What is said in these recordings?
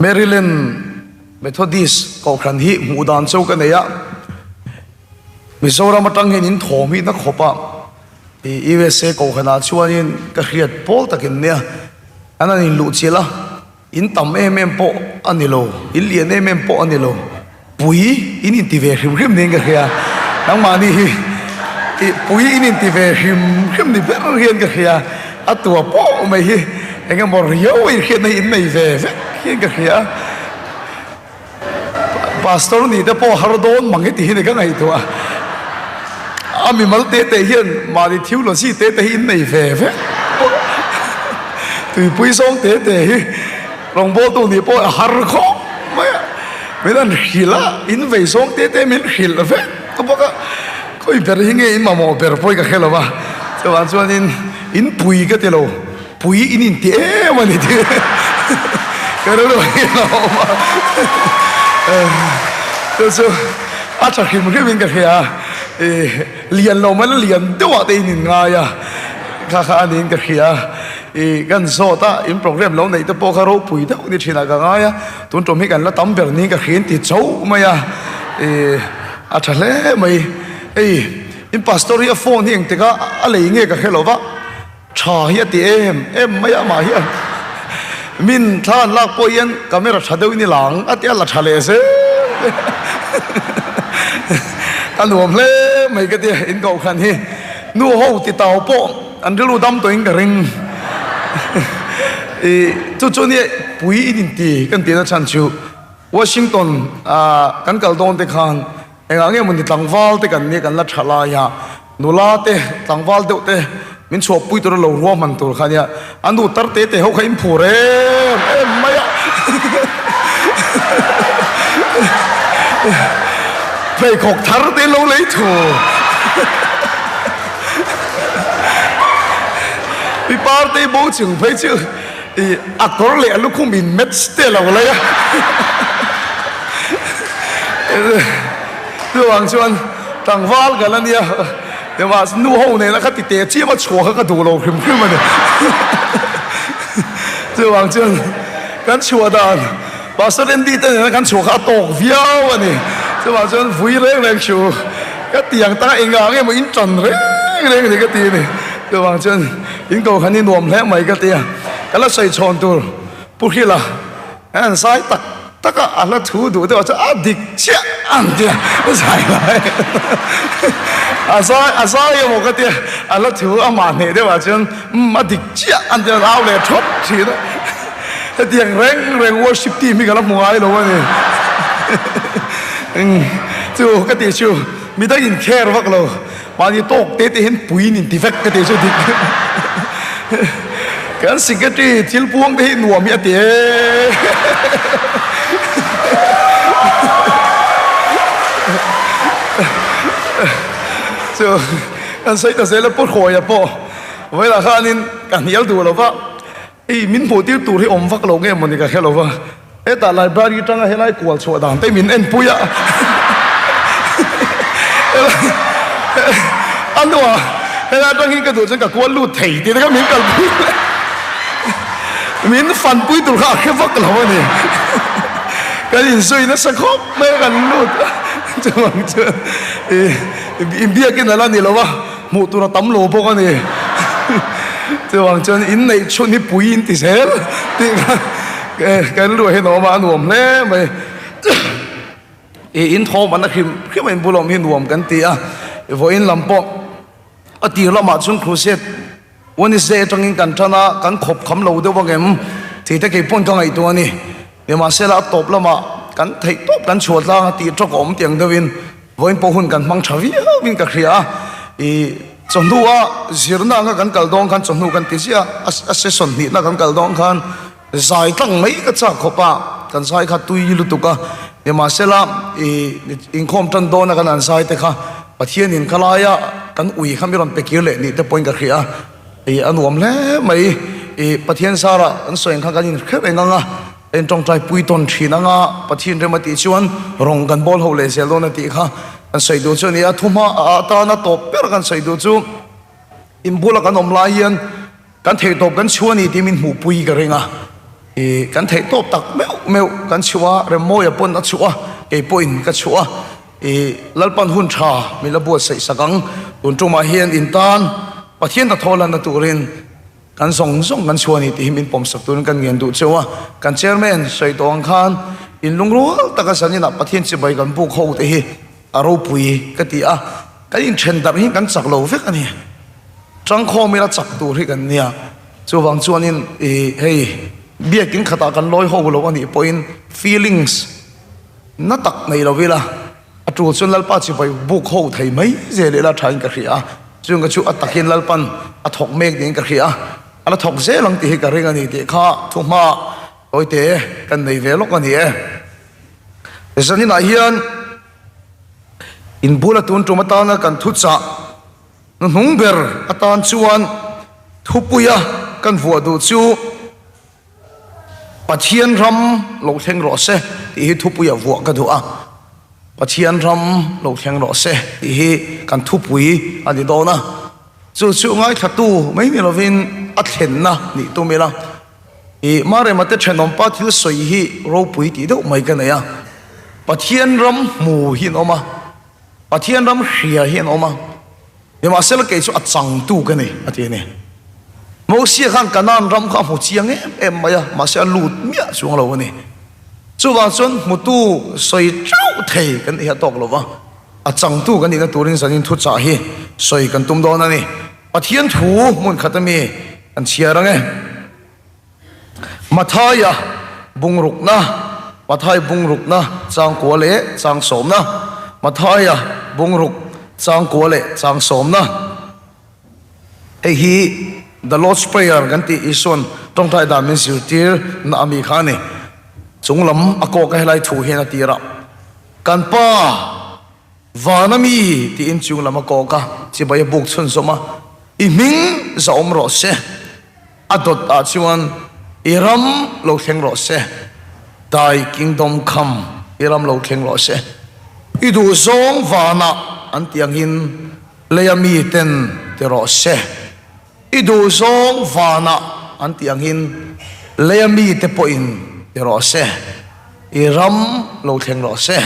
Maryland Methodist Kohhran hi hmuh dan chu ka nei a, Mizoram atang hian in thawm hi na khawp a, i USA Kohhranah chuanin ka hriat pawl takin nia, an han inluhchilh a. In tam em em pawh a ni lo, in lian em em pawh a ni lo, pui in inti ve hrim hrim niin ka hria, nangmahni hi i pui in inti ve hrim hrim ni ber hian ka hria, a tua pawh mai hi eng emaw riau a inhriatna hi in nei ve vek hian ka hria, Pastor nih te pawh har dawn mang heti hi ni ka ngaihtuah, a mimal te te hian mahni theology te te hi in nei ve vek pawh tuipui zawng te te hi rawngbawltu nih pawh a har khawp mai a, min han hrilh a, in vei zawng te te min hrilh vek bawk a, khawi ber hi nge in mamawh ber pawh hi ka hre lo va, chuvang chuanin in pui ka ti lo. Pui in inti em a ni tih ka rilru hi a awm a, chu chu a tha hrim hrim in ka hria a, ih lian lo mai la lian deuh ah te in in ngai a, kha kha a niin ka hria a, ih kan zawt a in program lo neih te pawh kha ropui deuh ni thin ah ka ngai a, tun tum hi kan la tam ber niin ka hria in ti chauh mai a, ih a tha hle mai, hei in pastor hi a phone hi engtik a a lei nge ka hre lo va. Tha hi a ti em em mai a, amah hian min thla an lak pawh hian camera tha deuhin i la ang a ti a, la tha leh zel a nuam hle mai ka ti a, in kohhran hi nu ho ti tau pawh an rilru dam tawhin ka ring ih chu chu nia pui in inti kan tihna chhan chu Washington ah kan kal dawn te khan Engah nge mawni tlangval te kan nia kan la tha lai a, nula te tlangval deuh te min chhuahpui tura lo ruahman tur kha nia, a nu tar te te ho kha in phur em em mai a, pheikhawk thar te lo lei thu pi parte bo chung phei chu i a kawr leh a lukhum in match te a lo lei a. Chuvang chuan tlangval kan a nia, mahse nu ho nena kha ti teh chiam a chhuah kha ka duh lo hrim hrim a ni. Chuvang chuan kan chhuah dan Pastor Andy te nena kan chhuah kha a tawk viau a ni. Chuvang chuan vui reng reng chu ka ti ang taka engah nge maw in tan reng reng a ni ka ti a ni. Chuvang chuan in ko khan i nuam hle mai ka ti a, ka la sawi chhawn tur Pu Hrila An zai tak tak a, a hla thu duh deuh ah chuan a dik chiah ang tia zai lai a zai a zai emaw ka tia a hla thu amah hneh deuh ah chuan umm a dik chiah ang tia an au leh thawt thin a, hetiang reng reng worship team hi ka la hmu ngai lo a ni umm chu ka tih chu midang in care vak lo Mahni tawk te te hian puiin inti vek ka ti chu dik. Kan secretary thil puang te hi nuam hi a ti e. Chu kan sawi ta zel a Pu Hruaia pawh vawilah khanin ka hnial duh lo va, hei min hmuh tir tur hi awm vak lo nge mawni ka hre lo va. Hetah library atanga helai kual chhuah dan te min enpui a, a hnuah helai atang hi ka duh chuan ka kual lut thei tih te kha min kalpui leh min fanpui tur kha a hre vak lo a ni. Kan inzui nasa khawp mai a kan lut a, chuvang chuan ih inbiakin a la ni lo a, hmuh tur a tam lo bawk a ni. Chuvang chuan inneih chhun hi pui in ti zel tih kha. Kan luah hi nuam a, a nuam hle mai. I in thawm an a hrim hrim a, in bul awm hi nuam kan ti a. Vawiin lam pawh a tir lamah chuan crusade Wednesday atangin kan tan a, kan khawp kham lo deuh angem tih te kei pawn ka ngaihtuah a ni. Nimahsela a tawp lamah kan theih tawp kan chhuah tlang a tih tawk a awm tiang deuhin vawiin pawh hun kan hmang tha viauin ka hria a. I chawhnu a zirna anga kan kal dawn khan chawhnu kan ti ziah a, a session hnihna kan kal dawn khan Zai tlang mai ka chak khawp a, kan zai kha tui lutuk a, nimahsela i inkhawm tan dawn a kan han zai te kha Pathianin ka laia kan ui kha mi rawn pe kir leh nih te pawhin ka hria a, i a nuam hle mai, i Pathian zara kan sawi ang khan kan inhre reng ang a, en tawngtai pui tawn thin ang a, Pathian rem a tih chuan rawng kan bawl ho leh zel dawn a tih kha kan sawi duh chu a ni a, thuhma atana tawp ber kan sawi duh chu inbula kan awm lai hian Kan theihtawp kan chhuah a ni tih min hmuhpui ka ring a. I kan theih tawp tak meuh meuh kan chhuh a, Remmawia pawn a chhuh a, kei pawhin ka chhuh a. I Lalpan hun tha min la buatsaih sak ang. Tun tumah hian in tan Pathian hnathawh lanna turin kan zawng zawng kan chhuah a ni tih hi min pawmsak turin kan ngen duh cheu a. Kan Chairman sawi tawh ang khan in lungrual taka zaninah Pathian chibai kan buk ho te hi a ropui ka ti a. Kan inthen darh hi kan chak lo vek a ni. Tangkhawm ila chak tur hi kan nia. Chuvang chuanin i hei biakin khatah kan lawi ho lo a nih pawhin feelings na tak nei lo ila a tul chuan Lalpa chibai buk ho thei mai zel ila thain ka hria a. Chung ka chu a takin Lalpan a thawk mek niin ka hria a, a la thawk zel ang tih hi ka ring a ni tih kha thuhma tawite kan nei ve lawk a ni e. Zaninah hian inbula tun tum atana kan thuchah Hnuhnung ber atan chuan thupuia kan vuah duh chu Pathian ram lo thleng rawh se tih hi thupuia vuah ka duh a. Pathian ram lo thleng rawh se tih hi kan thupui a ni dawn a. Chu chu ngaithlatu mai ni lovin a thlenna nih tum ila. I Marema te thenawmpa thil sawi hi ropui tih deuh mai ka nei a. Pathian ram hmu hi an awm a. Pathian ram hria hi an awm a, nimahsela kei chu a changtu ka ni, a ti a ni. Mosia khan Kanaan ram kha a hmu chiang em em mai a, mahse a lut miah chuang lo a ni. Chuvang chuan hmutu sawi teuh thei kan nih hi a tawk lo va, a changtu kan nihna turin zanin thuchah hi sawi kan tum dawn a ni. Pathian thu hmun khat ami kan chhiar ang e. Mathaia bungrukna, Mathai bungrukna changkua leh changsawmna, Mathaia bungruk changkua leh changsawmna. Hei hi The Lord's Prayer kan tih Isua'n tawngtai dan min zirtir na ami kha a ni. Chung lam a kawk a helai thu hian a tir a, Kan Pa, Vana mi tiin chung lam a kawk a, chibai a buk chhunzawm a, I hming za awm rawh se. A dawt ah chuan i ram lo thleng rawh se, Thy kingdom come, i ram lo thleng rawh se. I duh zawng vanah an tih angin leia mi ten ti rawh se. I duh zawng vanah an tih angin leia mi te pawhin ti rawh se. I ram lo thleng rawh se.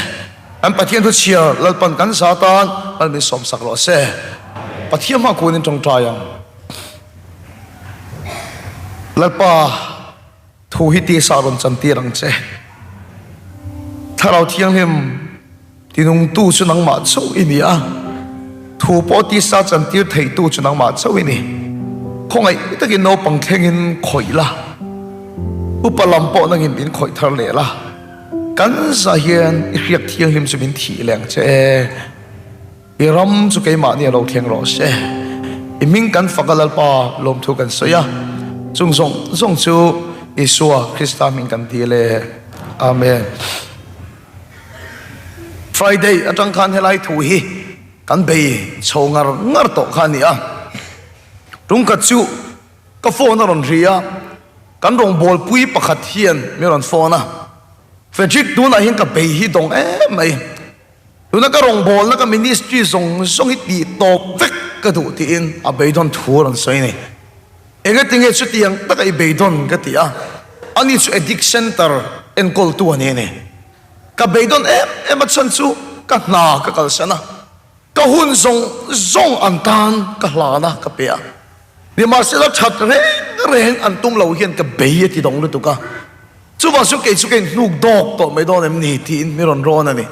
Kan Pathian thu chhiar Lalpan kan za tan Lal min sawmsak rawh se. Pathian hma kunin tawngtai ang. Lalpa, thu hi tisa rawn chantir ang che. Thlarau Thianghlim tinungtu chu nangmah chauh i ni a, thu pawh tisa chantir theitu chu nangmah chauh i ni. Khawngaih takin naupang thlengin khawih la, upa lam pawh nangin min khawih thar leh la, kan za hian i hriak thianghlim chu min thih leh ang che. I ram chu keimahni a lo thleng rawh se. I hming kan fak a Lalpa lawmthu kan sawi a, chung zawng zawng chu Isua Krista hming kan dil e. Amen. Friday atang khan helai thu hi kan bei chho ngar ngar tawh kha a ni a. Tungkhat chu ka phone a rawn ri a, kan rawngbawlpui pakhat hian min rawn phone a, Frederick tunah hian ka bei hi dawng em mai. Tuna ka rawngbawlna ka ministry zawng zawng hi tih tawp vek ka duh tiin a beidawn thu a rawn sawi a ni. Engatinge chutiang taka i beidawn ka ti a, ani chu addict center enkawltu a ni a ni. Ka beidawn em em a chhan chu ka hna ka kalsan a, ka hun zawng zawng an tan ka hlan a ka pe a. Nimahsela that reng reng an tum lo hian ka bei a ti dawng lutuk a. Chuvang chu kei chu ka inhnuk dawk tawh mai dawn em ni tiin min rawn rawn a ni.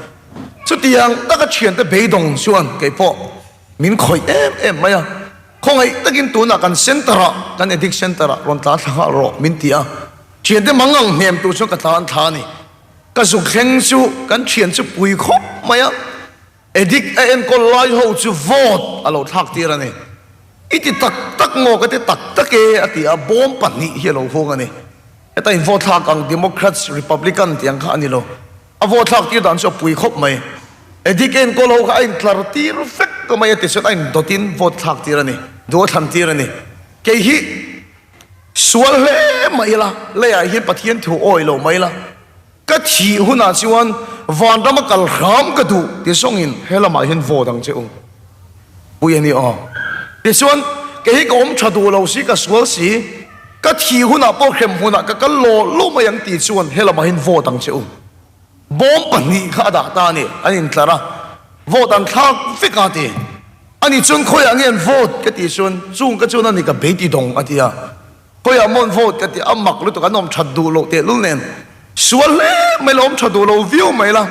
Chutiang taka thiante beidawng chuan kei pawh min khawih em em mai a. Khawngaih takin tunah kan center ah, kan addict center ah rawn tlan thla nghal rawh min ti a. Thiante mangang hnem tur chuan ka tlan thla a ni. Ka zuk thleng chu kan thian chu pui khawp mai a. Addict a enkawl lai ho chu vote a lo thlak tir a ni. I ti tak tak maw ka ti tak tak e a ti a, bawm pahnih hi a lo hung a ni. Heta in vote thlak ang Democrats, Republican tih ang kha a ni lo. A vote thlak tir dan chu a pui khawp mai. Addict a enkawl ho kha a intlar tir vek ka mai a ti chuan a indawt in vote thlak tir a ni, duh a thlan tir a ni. Kei hi sual hle mah ila, leiah hian Pathian thu awi lo mai ila, Ka thih hunah chuan vanrama kal hram ka duh ti zawngin he lamah hian vote ang che u. Pui a ni aw. Tichuan, kei hi ka awm tha duh lo si, ka sual si. Ka thih hunah pawh hrem hunah ka kal law law mai ang tih chuan helamah hian vote ang che u. Bawm pahnih kha a dah ta a ni, an intlar a, vote an thlak vek a ti. Ani chuan khawiah nge an vote ka tih chuan chung ka chuan a ni ka bei ti dawng a ti a. Khawiah maw an vote ka ti a mak lutuk an awm that duh loh tehlul nen sual hle mai la awm tha duh lo viau mai la.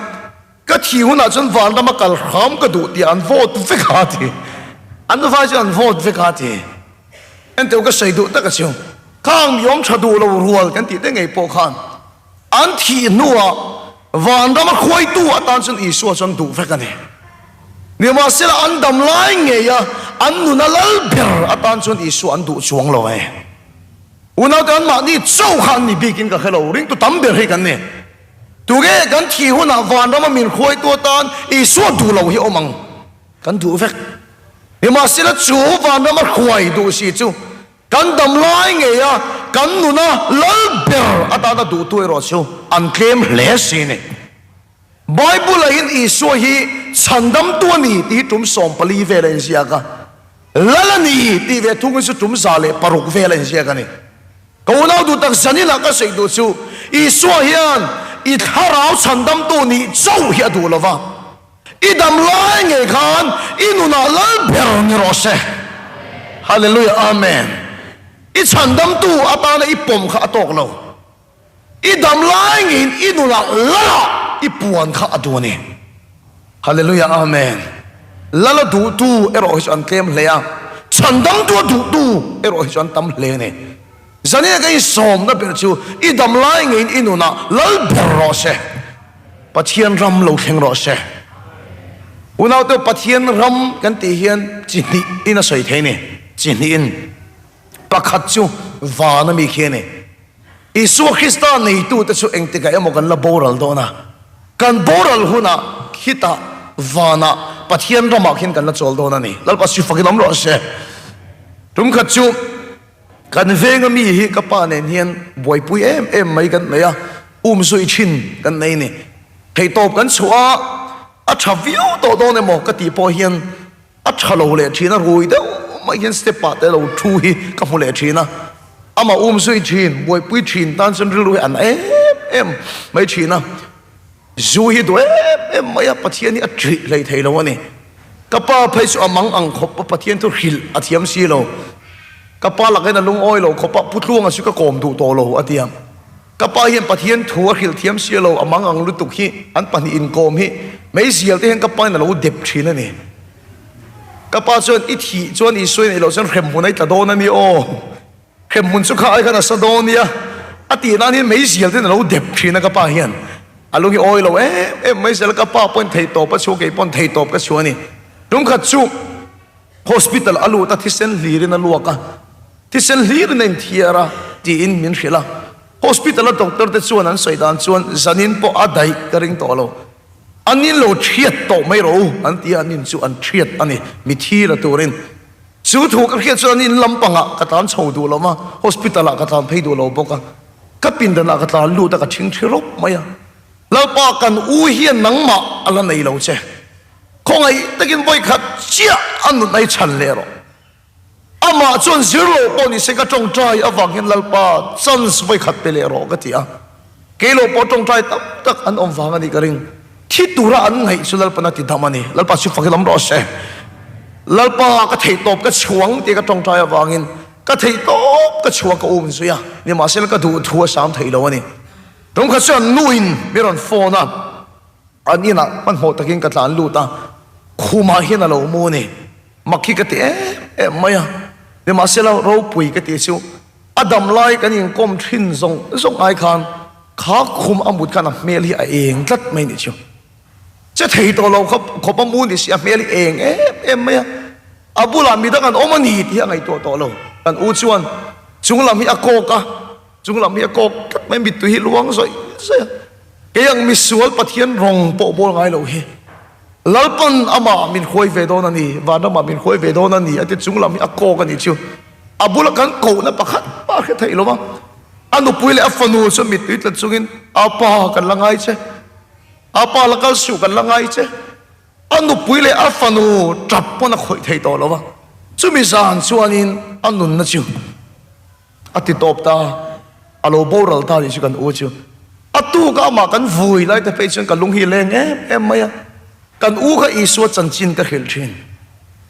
Ka thih hunah chuan vanrama kal hram ka duh tih an vote vek a ti. An vai chuan an vote vek a ti. Enteu ka sawi duh tak a chu. Khang mi awm tha duh lo rual kan tih te ngei pawh khan an thih hnuah vanrama khuaitu atan chuan Isua chuan duh vek a ni. Nimahsela an dam lai ngei a an nuna lal ber atan chuan Isua an duh chuang lo e. Unaute anmahni chauh kha an ni bikin ka hre lo, ringtu tam ber hi kan ni. Tunge kan thih hunah vanrama min hruaitu atan Isua duh lo hi awm ang? Kan duh vek. Nimahsela chu vanrama hruai duh si chu kan dam lai ngeia kan nuna lal ber atana duhtu erawh chu an tlem hle si ni. Bible-ah hian Isua hi chhandamtu a ni tih hi tum 14 vel a inziak a, lal a ni tih ve thungin chu tum 106 vel a inziak a ni. Ka unau duh tak zanin ah ka sawi duh chu Isua hian i thlarau chhandamtu nih chauh hi a duh lo va, i dam lai ngei khan i nunah lal ber ni rawh se. Hallelujah Amen. I chhandamtu atana i pawm kha a tawk lo. I dam lai ngeiin i nunah lalah i puan kha a duh a ni. Hallelujah Amen. Lal a duhtu erawh hi chu an tlem hle a, chhandamtu a duhtu erawh hi chu an tam hle a ni. Zania ka insawmna ber chu i dam lai ngeiin i nunah lal ber rawh se. Pathian ram lo thleng rawh se. Unaute Pathian ram kan tih hian chi hnih in a sawi thei a ni. Chi hnih in. Pakhat chu van a mi khi a ni. Isua Krista neitute chu engtikah emaw kan la boral dawn a, kan boral hunah khitah vanah Pathian ramah khian kan la chawl dawn a ni. Lalpa si fakin awm rawh se. Tumkhat chu kan venga mi hi ka pa nen hian buaipui em em mai kan nei a, umzui thin kan nei ni. Theihtawp kan chhuah a, a tha viau tawh dawn emaw ka tih pawh hian A tha lo leh thin a, rui deuh mai hian step ah te lo thu hi ka hmu leh thin a, amah um zui thin, buaipui thin tan chuan rilru hi an em em mai thin a, zu hi duh em em mai a, Pathian hi a ṭih hlei thei lo a ni. Ka pa phei chu a mang ang khawp a, Pathian thu hrilh a thiam si lo. Ka pa lakain a lungawi lo khawp a, Pu Tluanga chu ka kawm duh tawh lo a ti a. Ka pa hian Pathian thu a hrilh thiam sia lo, a mang ang lutuk hi an pahnih inkawm hi meizial te hian ka pa in a lo dep thin a ni. Ka pa chuan i thih chuan Isua in ei loh chuan hremhmun a i tla dawn a ni aw, hremhmun chu kha ai khan a sa dawn nia a tih nan hian meizial te hian a lo dep thin a ka pa hian a lung hi awi lo em em mai zel a, ka pa pawhin theihtawp a chhuah kei pawn theihtawp ka chhuah a ni. Tumkhat chu hospital a lut a thisen hlirin a luak a. Thisen hlirin a inthiar a tiin min hrilh a, hospital a doctor te chuan an sawi dan chuan zanin pawh a daih ka ring tawh lo, an in lo thiat tawh mai rawh u an ti a, an in chu an thiat a ni, mithi la turin. Chu thu ka hriat chuan an in lampangah ka tlan chho duh lo va, hospital ah ka tlan phei duh lo bawk a, ka pindanah ka tlan lut a ka thingthi rawp mai a, Lalpa kan u hian nangmah a la nei lo che, khawngaih takin vawikhat chiah a nunna i chhan leh rawh. Amah chuan zir lo pawh ni se ka tawngtai avang hian Lalpa chance vawi khat pe leh rawh ka ti a. Kei lo pawh tawngtai tam tak an awm vang a nih ka ring. Thi tura an ngaih chu Lalpan a ti dam a ni. Lalpa chu fak i lam rawh se. Lalpa ka theihtawp ka chhuang tih ka tawngtai avangin ka theihtawp ka chhuang ka um zui a. Nimahsela ka duh thu a sam thei lo a ni. Tumkhat chuan nuin mi rawn phone a. An inah hmanhmawh takin ka tlan lut a, khumah hian a lo mu a ni. Mak hi ka ti em em mai a, nimahsela ropui ka tih chu a dam lai kan inkawm thin zawng zawng ai khan kha khum a mut khan a hmel hi a eng tlat mai nih chu. Che thei tawh lo khawp khawp a mu ni si a hmel hi eng em em mai a, a bulah midang an awm a ni tih hi a ngaihtuah tawh lo. Kan u chuan chunglam hi a kawk a. Chunglam hi a kawk tlat mai, mittui hi luang zawih zawih a. Kei ang misual Pathian rawng pawh bawl ngai lo hi Lalpan amah min hruai ve dawn a ni, vanramah min hruai ve dawn a ni a ti chunglam hi a kawk a nih chu. A bula kan kohna pakhat mah a hre theih lo va, a nupui leh a fanu chu mittui tlat chungin, Apa kan la ngai che, Apa la kal suh kan la ngai che. A nupui leh a fanu tap pawn a khawih thei tawh lo va, chumi zan chuanin a nunna chu. A ti tawp ta, a lo boral ta nih chu kan u chu. A tuk a amah kan vui lai te phei chuan ka lung hi leng em em mai a. Kan u kha Isua chanchin ka hrilh thin.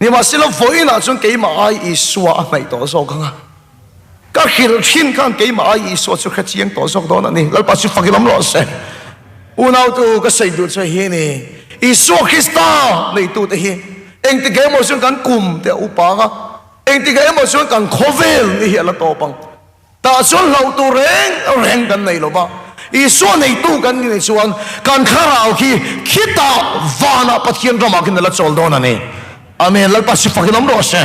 Nimahsela vawiinah chuan keimah ai Isua a hnaih tawh zawk ang a. Ka hrilh thin khan keimah ai Isua chu hre chiang tawh zawk dawn a ni. Lalpa chu fak i lam rawh se. Unautu ka sawi duh chu hi a ni. Isua Krista neitute hi engtik emaw chuan kan kum te a upa ang a, engtik emaw chuan kan khawvel ni hi a la tawp ang. Tah chuan hlauh tur reng reng kan nei lo va, Isua neitu kan ni chuan kan thlarau khi khitah vanah Pathian ramah khin a la chawl dawn a ni. Amen. Lalpa si fakin awm rawh se.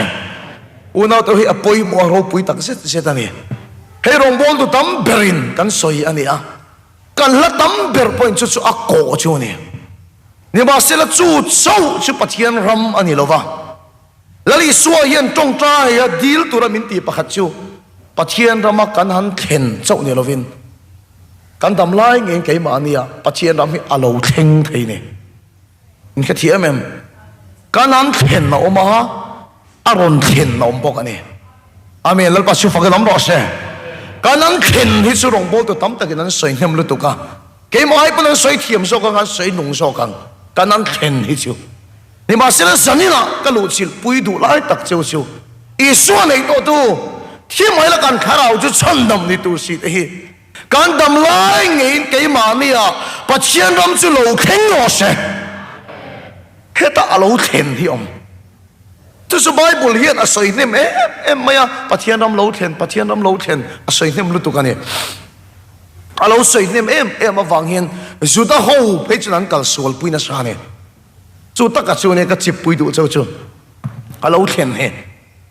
Unau te hi a pawimawh a ropui tak zet zet a ni. Hei rawngbawltu tam berin kan sawi a ni a, kan hla tam ber pawhin chu chu a kawh chu a ni. Nimahsela chu chauh chu Pathian ram a ni lo va. Lal Isua hian tawngtaia dil tura min tih pakhat chu Pathian rama kan han thlen chauh ni lovin kan dam lai ngeiin keimahnia Pathian ram hi a lo thleng thei ni. In hre thiam em? Kan han thlen a awm a, a rawn thlen a awm bawk a ni. Amen. Lalpa chu fakin awm rawh se. Kan han thlen hi chu rawngbawltu tam takin an sawi hnem lutuk a, keimah ai pawn an sawi thiam zawk ang, an sawi nung zawk ang. Kan han thlen hi chu. Nimahsela zaninah ka luhchilh pui duh lai tak cheu chu Isua nei tawhtu thi mai la kan thlarau chu chhandam ni tur si te hi kan dam lai ngeiin keimahnia Pathian ram chu lo thleng rawh se. Hetah a lo thlen hi awm. Chu chu Bible hian a sawi hnem em em mai a, Pathian ram lo thlen, Pathian ram lo thlen a sawi hnem lutuk a ni. A lo sawi hnem em em avang hian Juda ho phei chuan an kalsual pui nasa a ni. Chu taka chu nia ka chip pui duh cheu chu a lo thlen hi.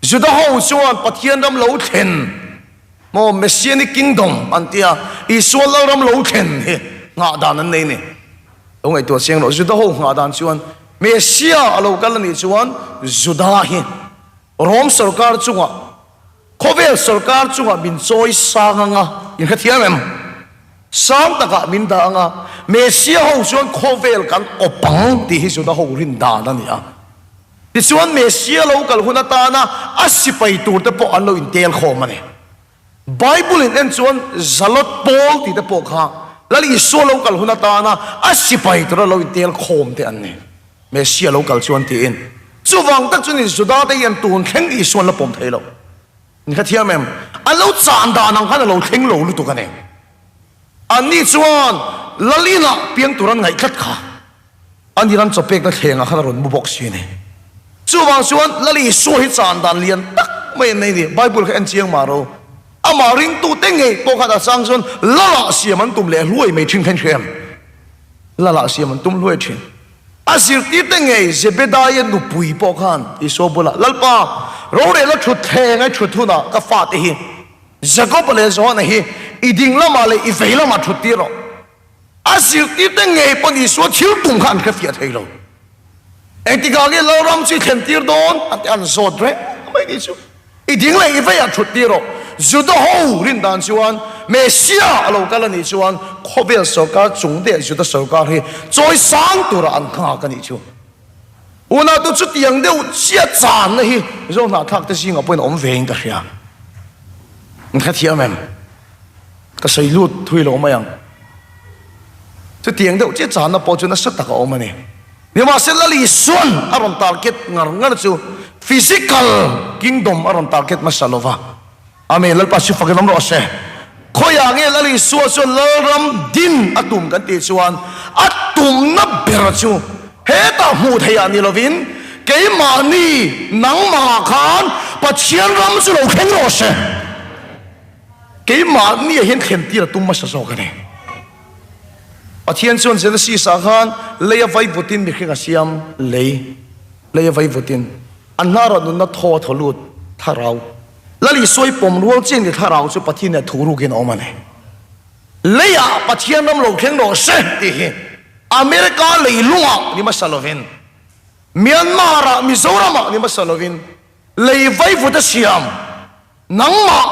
Juda ho chuan Pathian ram lo thlen maw Messianic Kingdom an tia Isua Lalram lo thlen hi nghah dan an nei ni. Lo ngaihtuah chiang rawh Juda ho nghah dan chuan Messia a lo kal a nih chuan Juda hi Rom sorkar chungah Khawvel sorkar chungah min chawi sang anga in hrethiam em? Sang takah min dah anga Messia ho chuan khawvel kan awp ang tih hi Juda ho rin dan a ni a. Tichuan Messia lo kal hun atana a sipai tur te pawh an lo intel khawm a ni. Bible in en chuan Zalot pawl tih te pawh kha Lal Isua lo kal hun atana a sipai tura lo intel khawm te an ni. Messia lo kal chuan tiin. Chuvang tak chuan Juda te hian tun thleng Isua an la pawm thei lo. Ni kha thiam em? An lo chan dan ang khan a lo thleng lo lutuk a ni. Anni chuan Lal inah piang tur an ngaih tlat kha. Ani ram chawpekna thlengah khan a rawn mu bawk si a ni. Chuvang chuan Lal Isua hi chan dan lian tak mai an nei a ni. Bible kha en chiang mah ro. Amah ringtute ngei pawh khan a chang chuan Lalah siam an tum leh hluai mai thin kha in hria em? Lalah siam an tum hluai thin. A zirtirte ngei Zebedaia nupui pawh khan Isua bulah, Lalpa, rorelna thutthleng ai thut hunah ka fate hi, Jakoba leh Johana hi i ding lamah leh i vei lamah thut tir rawh. A zirtirte ngei pawn Isua thil tum kha an hrefiah thei lo. Engtikah nge Lalram chu i thlen tir dawn? An ti a, an zawt reng mai ni chu. I ding leh i veiah thut tir rawh. Juda ho rin dan chuan Messia a lo kal a nih chuan khawvel sorkar chung deh Juda sorkar hi chawi sang tura an nghak a nih chu. Unautu chutiang deuh chiah channa hi Mizo hnahthlak te zingah pawhin a awm ve in ka hria. Min hrethiam em? Ka sawi lut thui lo mai ang. Chutiang deuh chiah channa pawh chu nasa tak a awm a ni. Nimahsela Lal Isuan a rawn target ngar ngar chu physical kingdom a rawn target hmasa lo va. Amen. Lalpa chu fakin awm rawh se. Khawiah nge Lal Isua chuan Lalram din a tum kan tih chuan a tumna ber chu hetah hmuh theih ah ni lovin keimahni nangmah khan Pathian ram chu lo thleng rawh se. Keimahni ah hian thlen tir a tum hmasa zawk a ni. Pathian chuan Genesis ah khan lei a vaivutin mihring a siam, lei, lei a vaivutin an hnarah nunna thaw a thaw lut, thlarau. Lal Isua i pawm rual chian ni thlarau chu Pathian nih thu rukin a awm a ni. Leiah Pathian ram lo thleng rawh se tih hi America leilungah ni hmasa lovin, Myanmar ah, Mizoram ah ni hmasa lovin lei vaivut a siam. Nangmah,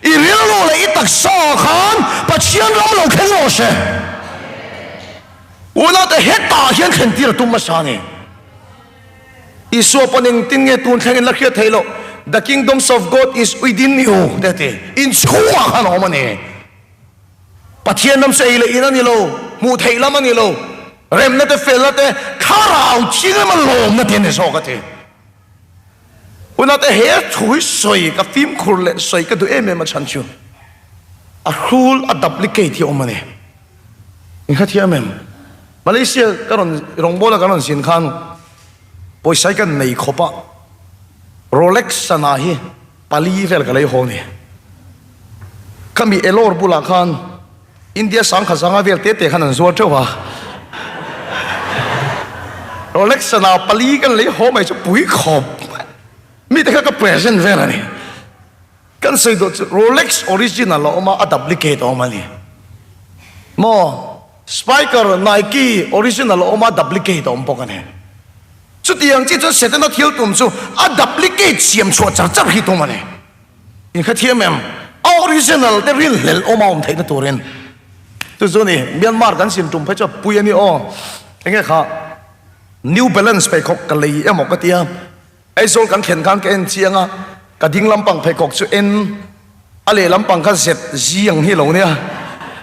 i rilru leh i taksa ah khan Pathian ram lo thleng rawh se. Unate hetah hian thlen tir a tum hmasa a ni. Isua pawn engtin nge tun thleng in la hriat theih loh. The kingdoms of God is within you te a ti. In chhungah khan a awm a ni. Pathian ram chu ei leh in a ni lo, hmuh theih lam a ni lo, remna te felna te thlarau thianghlim a lawmna te a ni zawk a ti. Hunah te he thu hi sawi ka fimkhur leh sawi ka duh em em a chhan chu a hrul a duplicate hi a awm a ni. In hrethiam em? Malaysia ka rawn rawngbawla kan rawn zin khan pawisa hi kan nei khawp a, Rolex sana hi pali vel ka lei haw ni. Khami Elor bulah khan India sangkhat zanga vel te te khan an zuar teuh a. Rolex sana pali kan lei haw mai chu pui khawp. Mi te kha ka present vel a ni. Kan sawi duh chu Rolex original a awm a, a duplicate a awm a ni. Maw? Spiker, Nike original a awm a, duplicate a awm bawk a ni. Chutiang chi chuan Setana thil tum chu a duplicate siam chhuah char char hi tum a ni. In hrethiam em? A original te rinhlelh awm a awm theihna turin. Chu chu ni, Myanmar kan sin tum phei chu a pui a ni aw. Enge kha New Balance pheikhawk ka lei emaw ka tia. Aizawl kan thlen khan ka en chiang a, ka ding lampang pheikhawk chu en a leh lampang kha zet zi ang hi lo nia.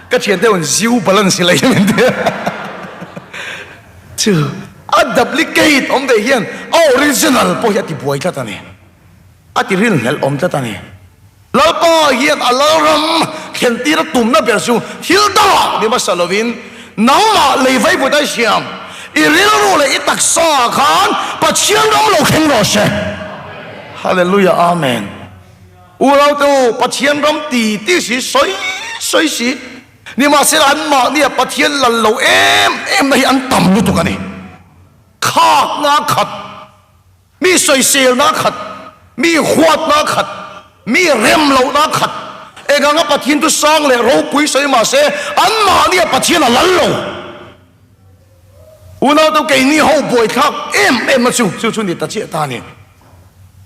Ka thian deuh in ziu balance hi lei min ti a. Chu a duplicate awm ve hian a original pawh hi a ti buai tlat a ni. A ti rinhlelh awm tlat a ni. Lalpa hian a Lalram thlentir a tumna ber chu thil dangah ni hmasa lovin nangmah lei vaivut a siam. I rilru leh i taksa khan Pathian ram lo thleng rawh se. Hallelujah Amen. Unaute u, Pathian ram ti ti si, sawi sawi si, nimahsela anmahnia Pathian lal lo em em na hi an tam lutuk a ni. Khakna khat. Mi sawiselna khat, mi huatna khat, mi rem lohna khat, eng anga Pathian chu sang leh ropui sawi mah se, anmahnia Pathian a lal lo. Unaute keini ho buaithlak em em na chu chu chu ni ta chiah ta a ni.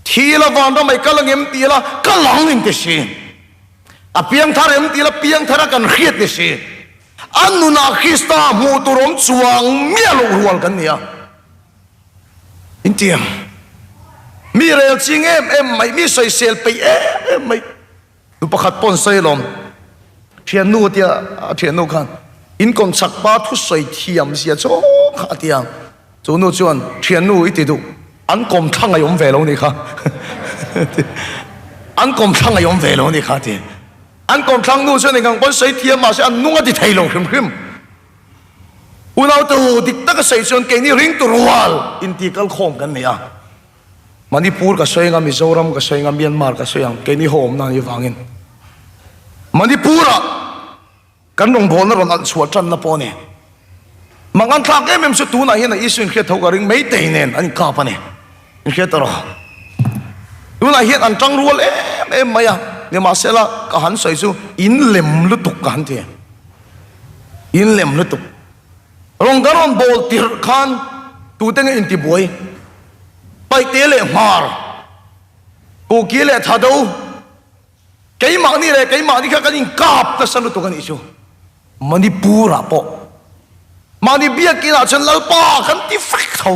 Thi la vanram ai kal angem ti la ka lang in ti si. A piangthar em ti la piangthar a kan hriat ni si. A nunah Krista hmuh tur awm chuang miah loh rual kan ni a. Intiang mi rel ching em em mai, mi sawisel peih em em mai. Nu pakhat pawh an sawi alawm, thiannu a tia, a thiannu khan in kawm chak pa thusawi thiam zia chaw kha a tia. Chu nu chuan thiannu i ti duh, an kawm thla ngaihawm ve lo ni kha an kawm thla ngaihawm ve lo ni kha a ti. An kawm thlang nu chuan engang pawn sawi thiam mahse an nung a ti thei lo hrim hrim. Unaute u, dik taka sawi chuan keini ringtu rual inti kal khawm kan nei a. Manipur ka sawi anga, Mizoram ka sawi anga, Myanmar ka sawi ang, keini ho awmna anih vangin Manipur-ah kan rawngbawlna rawn alh chhuah tanna pawh a ni. Mangan thlak em em chu tunah hian a Isu inhriat tho ka ring Meitei nen an inkap a ni. Inhriat erawh tunah hian an tang rual em em mai a, nimahsela ka han sawi chu in lem lutuk ka han ti. In lem lutuk. Rawng kan rawn bawl tirh khan tute nge intibuai? Paihte leh Hmar, Kuki leh Thado, keimahni leh keimahni kha kan inkap nasa lutuk a nih chu. Manipur-ah pawh mahni biakinah chuan Lalpa kan ti vek tho.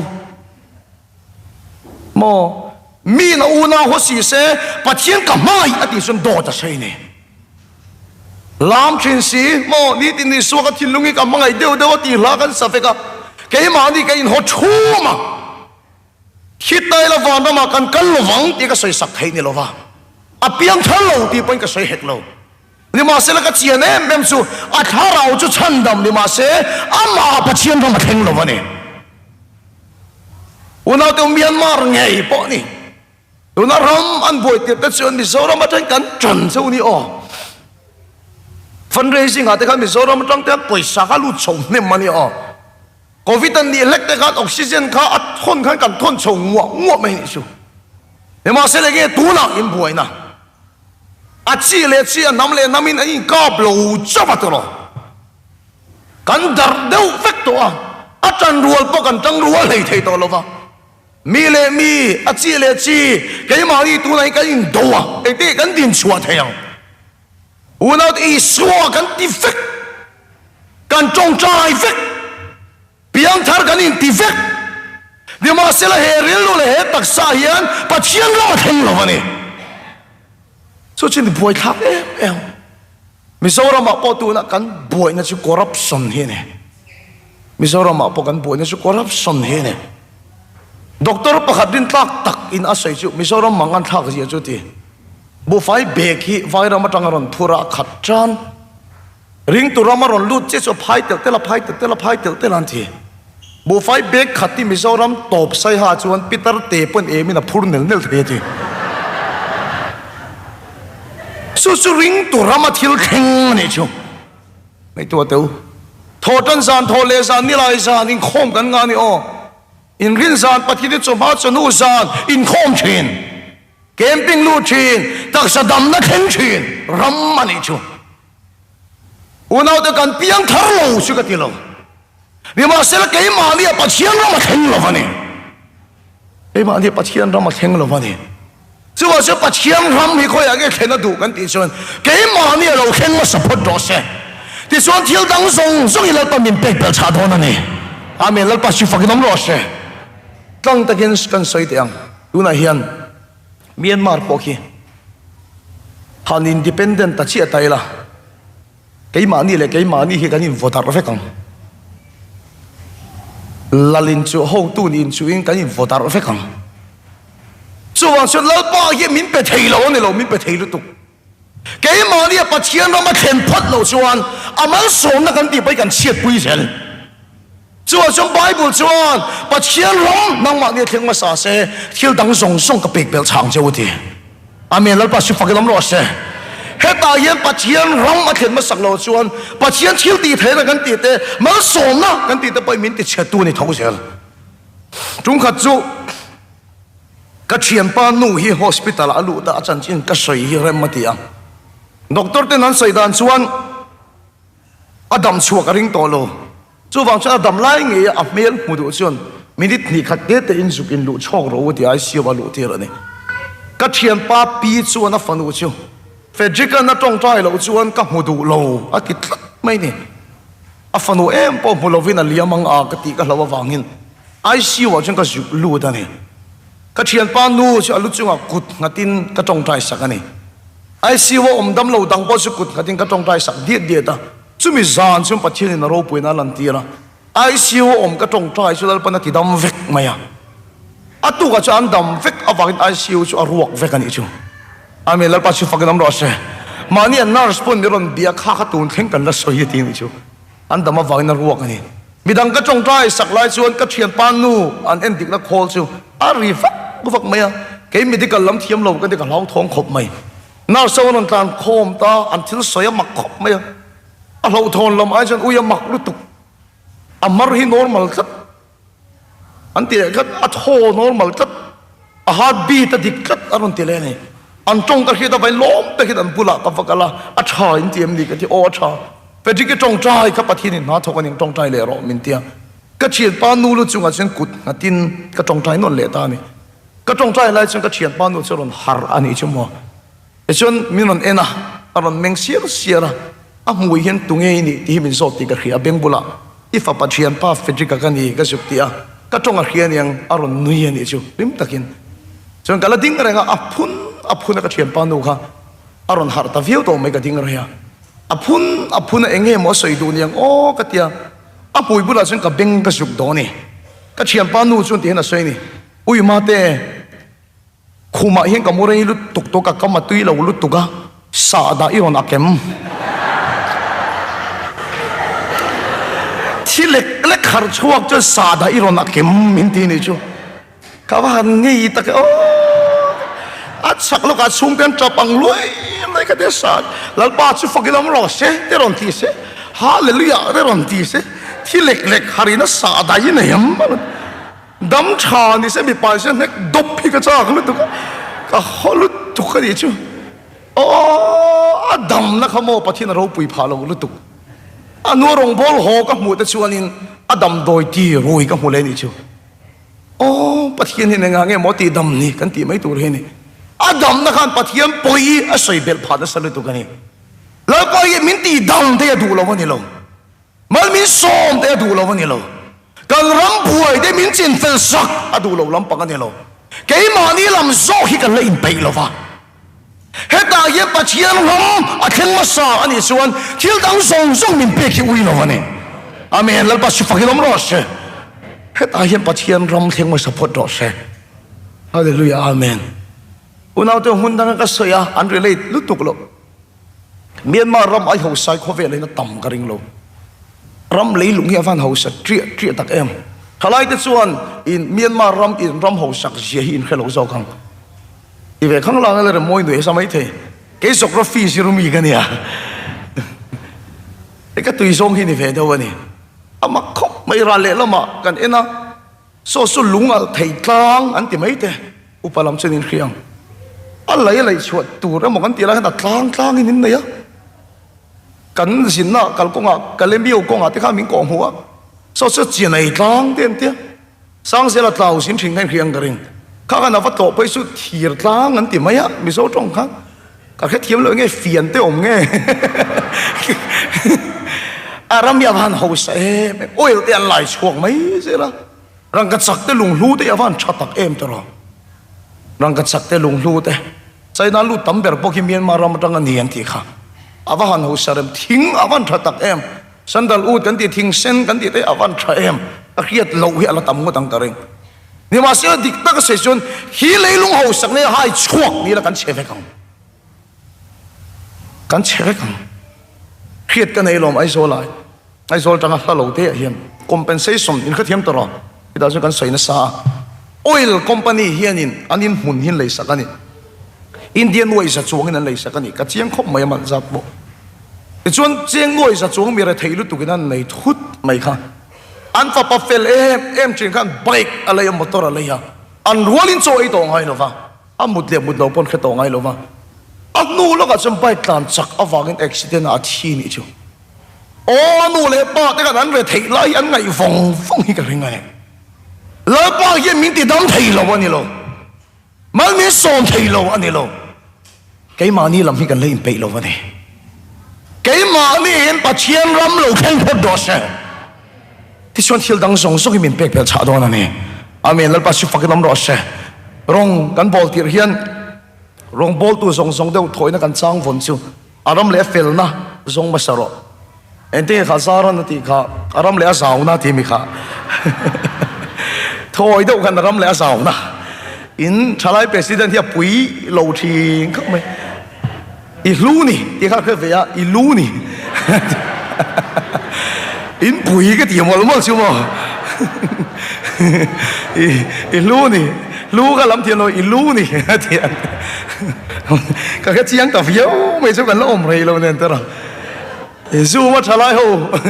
Maw? Miin a unau haw si se, Pathian ka hmangaih a tih chuan dawt a sawi ni. Lam thin si, maw? Nitin Isua ka thinlung hi ka hmangaih deuh deuh a tih hla kan sa vek a, keimahni ka inhaw thum a, khitai la vanramah kan kal lovang tih ka sawi sak theih ni lova, a piang thar lo tih pawhin ka sawi hek lo. Nimahsela ka chian em em chu a thlarau chu chhandam ni mahse amah Pathian ram a thleng lo a ni. Unaute Myanmar ngei pawh ni. Tuna ram an buai tirh te chuan Mizoram atang kan tan cheu ni aw. Fundraising ah te khan Mizoram atang te pawisa kha lut chho hnem a ni aw. Covid an nih hlek te khan oxygen kha a thawn khan kan thawn chho nguah nguah mai nih chu. Nimahsela enge tunah in buaina. A chi leh chi, a hnam leh hnamin an inkap lo chauh a tawh. Kan darh deuh vek tawh a, a tan rual pawh kan tang rual hlei thei tawh lo va. Mi leh mi, a chi leh chi, keimahni tunah hi kan indo a, engtin nge kan dinchhuah thei ang? Unaute Isua kan ti vek, kan tawngtai vek. Piangthar kan inti vek. Nimahsela he rilru leh he taksa hian Pathian ram a thleng lo a ni. Chu chu ni buaithlak em em. Mizoramah pawh tuna kan buaina chu corruption hi a ni. Mizoramah pawh kan buaina chu corruption hi a ni. Doctor pakhat rintlak tak in a sawi chu Mizoram mang an thlak zia chu ti. Buhfai bag hi Vairam atanga rawn phur a khat tan. Ringtu ram a rawn lut chiah chu a phai telh telh a phai telh telh a phai telh telh a an ti. Buhfai bag khat hi Mizoram tawp saiha chuan pitar te pawn em in a phur nel nel thei a ti. Chu chu ringtu rama thil thleng a nih chu. Ngaihtuah teh u. Thawhtan zan, thawh leh zan, nilai zan inkhawm kan ngah a ni aw. Inrin zan, Pathian chawhma chawhnu zan inkhawm thin. Camping lut thin, taksa damna thleng thin ram a nih chu. Unaute kan piang thar lo chu ka ti lo. Nimahsela keimahnia Pathian ram a thleng lo a ni. Keimahni Pathian ram a thleng lo a ni. Chuvang chuan Pathian ram hi khawiah nge thlen a duh kan tih chuan keimahni a lo thleng hmasa phawt rawh se. Tichuan thil dang zawng zawng hi Lalpa min pek belh chhah dawn a ni. Amen. Lalpa chu fakin awm rawh se. Tlang takin kan sawi teh ang. Tunah hian Myanmar pawh khi han independent ta chiah ta ila. Keimahni leh keimahni hi kan invaw darh vek ang. Lal inchuh hotu nih inchuhin kan invaw darh vek ang. Chuvang chuan Lalpa hi min pe thei lo a ni lo, min pe thei lutuk. Keimahni a Pathian rama thlen phawt loh chuan a malsawmna kan tih pawhin kan chhiatpui zel. Chuvang chuan Bible chuan Pathian ram nangmahni a thleng hmasa se, thil dang zawng zawng ka pek belh chhang che u ti. Amen, Lalpa chu fak in awm rawh se. Hetah hian Pathian ram a thlen hmasak loh chuan Pathian thil tih theihna kan tih te, malsawmna kan tih te pawhin min ti chhetu a ni tho zel. Tungkhat chu ka thianpa nu hi hospital ah a lut a, a chanchin ka sawi hi rem a ti a. Doctor ten an sawi dan chuan a dam chhuak a ring tawh lo. Chuvang chuan a dam lai ngei a, a hmel hmu duh chuan minute hnih khat te te in zuk in luh chhawk rawh u tih ICU a luh tir a ni. Ka thianpa pi chuan a fanu chu Frederick-a'n a tawngtai loh chuan ka hmu duh lo a ti tlat mai ni. A fanu em pawh hmu lovin a liam ang a ka tih ka hlauh avangin ICU ah chuan ka zuk lut a ni. Ka thianpa nu chu a lu chungah kut nghatin ka tawngtai sak a ni. ICU a awm dam lo dang pawh chu kut nghatin ka tawngtai sak diat diat a. Chumi zan chuan Pathianin a ropuina a lantir a, ICU a awm ka tawngtai chu Lalpan a ti dam vek mai a. A tukah chuan an dam vek avangin ICU chu a ruak vek a nih chu. Amen, Lalpa chu fakin awm rawh se. Mahni a nurse pawn mi rawn bia kha kha tun thleng kan la sawi a ti a nih chu. An dam avangin a ruak a ni. Midang ka tawngtai sak lai chuan ka thianpa nu an en dikna khawl chu a ri vak vak mai a, kei medical lam thiam lo ka ti ka hlauthawng khawp mai. Nurse ho an rawn tlan khawm ta, an thil sawi a mak khawp mai a, a hlauhthawn lam ai chuan ui a mak lutuk, a mar hi normal tlat an ti leh tlat, a thaw normal tlat, a heart beat a dik tlat a rawn ti leh a ni. An tawng ka hriat avangin lawm takin an bulah ka va kal a, a tha in ti em ni ka ti, aw a tha, Frederick i tawngtai kha Pathianin hna thawk a ning tawngtai leh rawh min ti a, ka thianpa nu lu chungah chuan kut nghatin ka tawngtai nawn leh ta a ni. Ka tawngtai lai chuan ka thianpa nu chu a rawn harh a nih chu maw. Tichuan min rawn en a, a rawn meng siar siar a, a hmui hian tunge i nih tih hi min zawt tih ka hria, beng bulah i fapa thianpa Frederick-a ka ni ka zuk tih a, ka tawng a hria aniang a rawn nui a nih chu hlim takin. Chuan ka la ding reng a, a phun a phun a ka thianpa nu kha a rawn harh ta viau tawh mai ka ding rei a, a phun a phun a eng nge maw a sawi duh niang aw ka tia, a hmui bulah chuan ka beng ka zuk dawn a ni. Ka thianpa nu chuan ti hian a sawi a ni. Ui mate, khumah hian ka mu rei lutuk tawh ka kam a tui lo lutuk a, sahdah i rawn a kem. Thi lek lek harh chhuak chuan sahdah i rawn a kem min ti nih chu. Ka va han ngei tak e aw. A chak lawkah chhungte an tap ang luai mai ka tia sah. Lalpa chu fak ila awm rawh se te rawn ti se, Hallelujah te rawn ti se, thi lek lek harh in a sahdah i nei ang. Dam tha ni se mipa se hnek dawp hi ka chak lutuk a, ka haw lutuk a nih chu. Aw a damna kha maw Pathian a ropui phah lo lutuk. A nu rawngbâwl haw ka hmuh te chuanin a damdawi ti rui ka hmu leh a nih chu. Aw Pathian hian engah nge maw tih dam ni kan tih mai tur hi a ni. A damna khan Pathian pawi a sawi belh phah nasa lutuk a ni. Lalpa hian min tih dam te a duh lo a ni lo. Mal min sawm te a duh lo a ni lo. Kan ram buai te min chin fel sak a duh lo lampang a ni lo. Keimahni lam zawk hi kan la inpeih lo va. Hetah. Hetah hian Pathian ram a thleng hmasa a nih chuan thil dang zawng zawng min pek hi ui lo a ni. Amen. Lalpa si fak in awm rawh se. Hetah hian Pathian ram thleng hmasa phawt rawh se. Hallelujah Amen. Unaute hmun danga ka sawi a, an relate lutuk lo. Myanmar ram ai hausa khawvel hian a tam ka ring lo. Ram leilung hi a van hausa triah triah tak em. Thalaite chuan in Myanmar ram in ram hausak zia hi in hre lo zawk ang. Ti ve khang lang ila remawi nuih sa mai thei. Kei geography zir mi ka nia. Hei ka tui zawng hi ni ve deuh a ni. A mak khawp mai ral lehlamah kan en a. Saw chu lung alh thei tlang an ti mai te, upa lam chuan in hria ang. A lei a leih chhuah tur emaw kan tih lai hian a tlang tlangin in nei a. Kan zinna kalkawngah Kalemio kawngah te khan min kawh hmuh a, saw chu Chinai tlang te an tia. Sangzela tlau zin thin kha in hria ang ka ring. Kha khan a va tlawh phei chu thir tlang an ti mai a, Mizo tawng khan. Ka hrethiam loh nge fian te awm nge a ram hi a van hausa em em oil te an lai chhuak mai zel a rangkachak te lunghlu te hi a van tha tak em tawh lo rangkachak te lunghlu te China lut tam ber pawh khi Myanmar ram atang a ni an tih kha a va han hausa rem thing a van tha tak em sandalwood kan tih thing sen kan tih te a van tha em a hriat loh hi a la tam ngawt ang ka ring. Nimahsela dik taka sawi chuan hi leilung hausak nei hai chhuak ni ila kan chhe vek ang. Kan chhe vek ang. Hriat ka nei lawm Aizawl ah Aizawl tanga hla lo te ah hian compensation in hrethiam tawh rawh. Hetah chuan kan sawi nasa a. Oil company hianin an in hmun hi an lei sak a ni. Indian nuai za chuangin an lei sak a ni. Ka chiang khawp mai a man zat pawh. Tichuan chiang nuai za chuang mi rethei lutukin an nei thut mai kha. An fapa fel em em thin khan bike a lei a, motor a lei a, an rualin chaw ei tawh ngai lo va, a mut leh mut lo pawn hre tawh ngai lo va. A hnu lawkah chuan bike tlan chak avangin accident ah a thi nih chu. Aw a nu leh pa te khan an re theih lai hi an ngaih vawng vawng hi ka ring a ni. Lalpa hian min ti dam thei lo a ni lo. Mal min sawm thei lo a ni lo. Keimahni lam hi kan la inpeih lo a ni. Keimahni in Pathian ram lo thleng phawt dawh se. Tichuan thil dang zawng zawng hi min pek belh chhah dawn a ni. Amen. Lalpa chu fakin awm rawh se. Rawng kan bawl tirh hian rawngbawltu zawng zawng deuh thawhina kan chang vawn chu a ram leh a felna zawng hmasa rawh. Engtin nge kha Zaran a tih kha a ram leh a zauna tih mi kha thawi deuh khan a ram leh a zauna in thalai president hi a pui lo thin khawp mai i hlu ni tih kha hre ve a i lu ni in pui ka ti mawlh mawlh chu maw i i hlu ni hlu ka lam thiam lo i lu ni a ti a ka hre chiang ta viau mai chu kan la awm rei lo nen te rawh. Zoom a thalai ho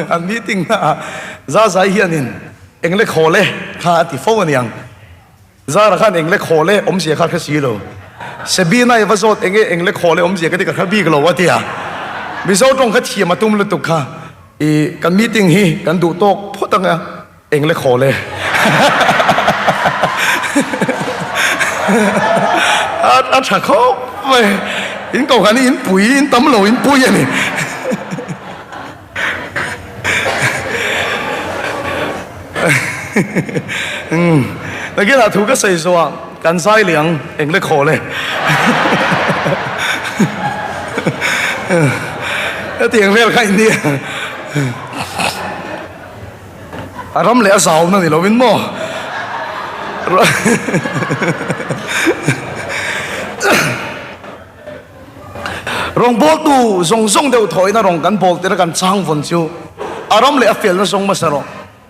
an meeting na ah Zazai hianin eng le khawl e kha a ti fo aniang. Zara khan eng le khawl e awmzia kha hre si lo. Sebina i va zawt enge eng le khawl e awmzia ka ti ka hre bik lo a ti a. Mizo tawng kha thiam a tum lutuk kha i kan meeting hi kan duh tawk phawt anga. Eng le khawl e. A tha khawp mai. In kohhran hi in pui, in tam lo in pui a ni. Nakinah thu ka sawi zawh ah kan zai leh ang, eng le khawl e. Hetiang vel kha in nia. A ram leh a zauna ni lovin maw? Rawngbawltu zawng zawng deuh thawhina rawng kan bawl tir a kan chang vawn chu a ram leh a felna zawng hmasa rawh.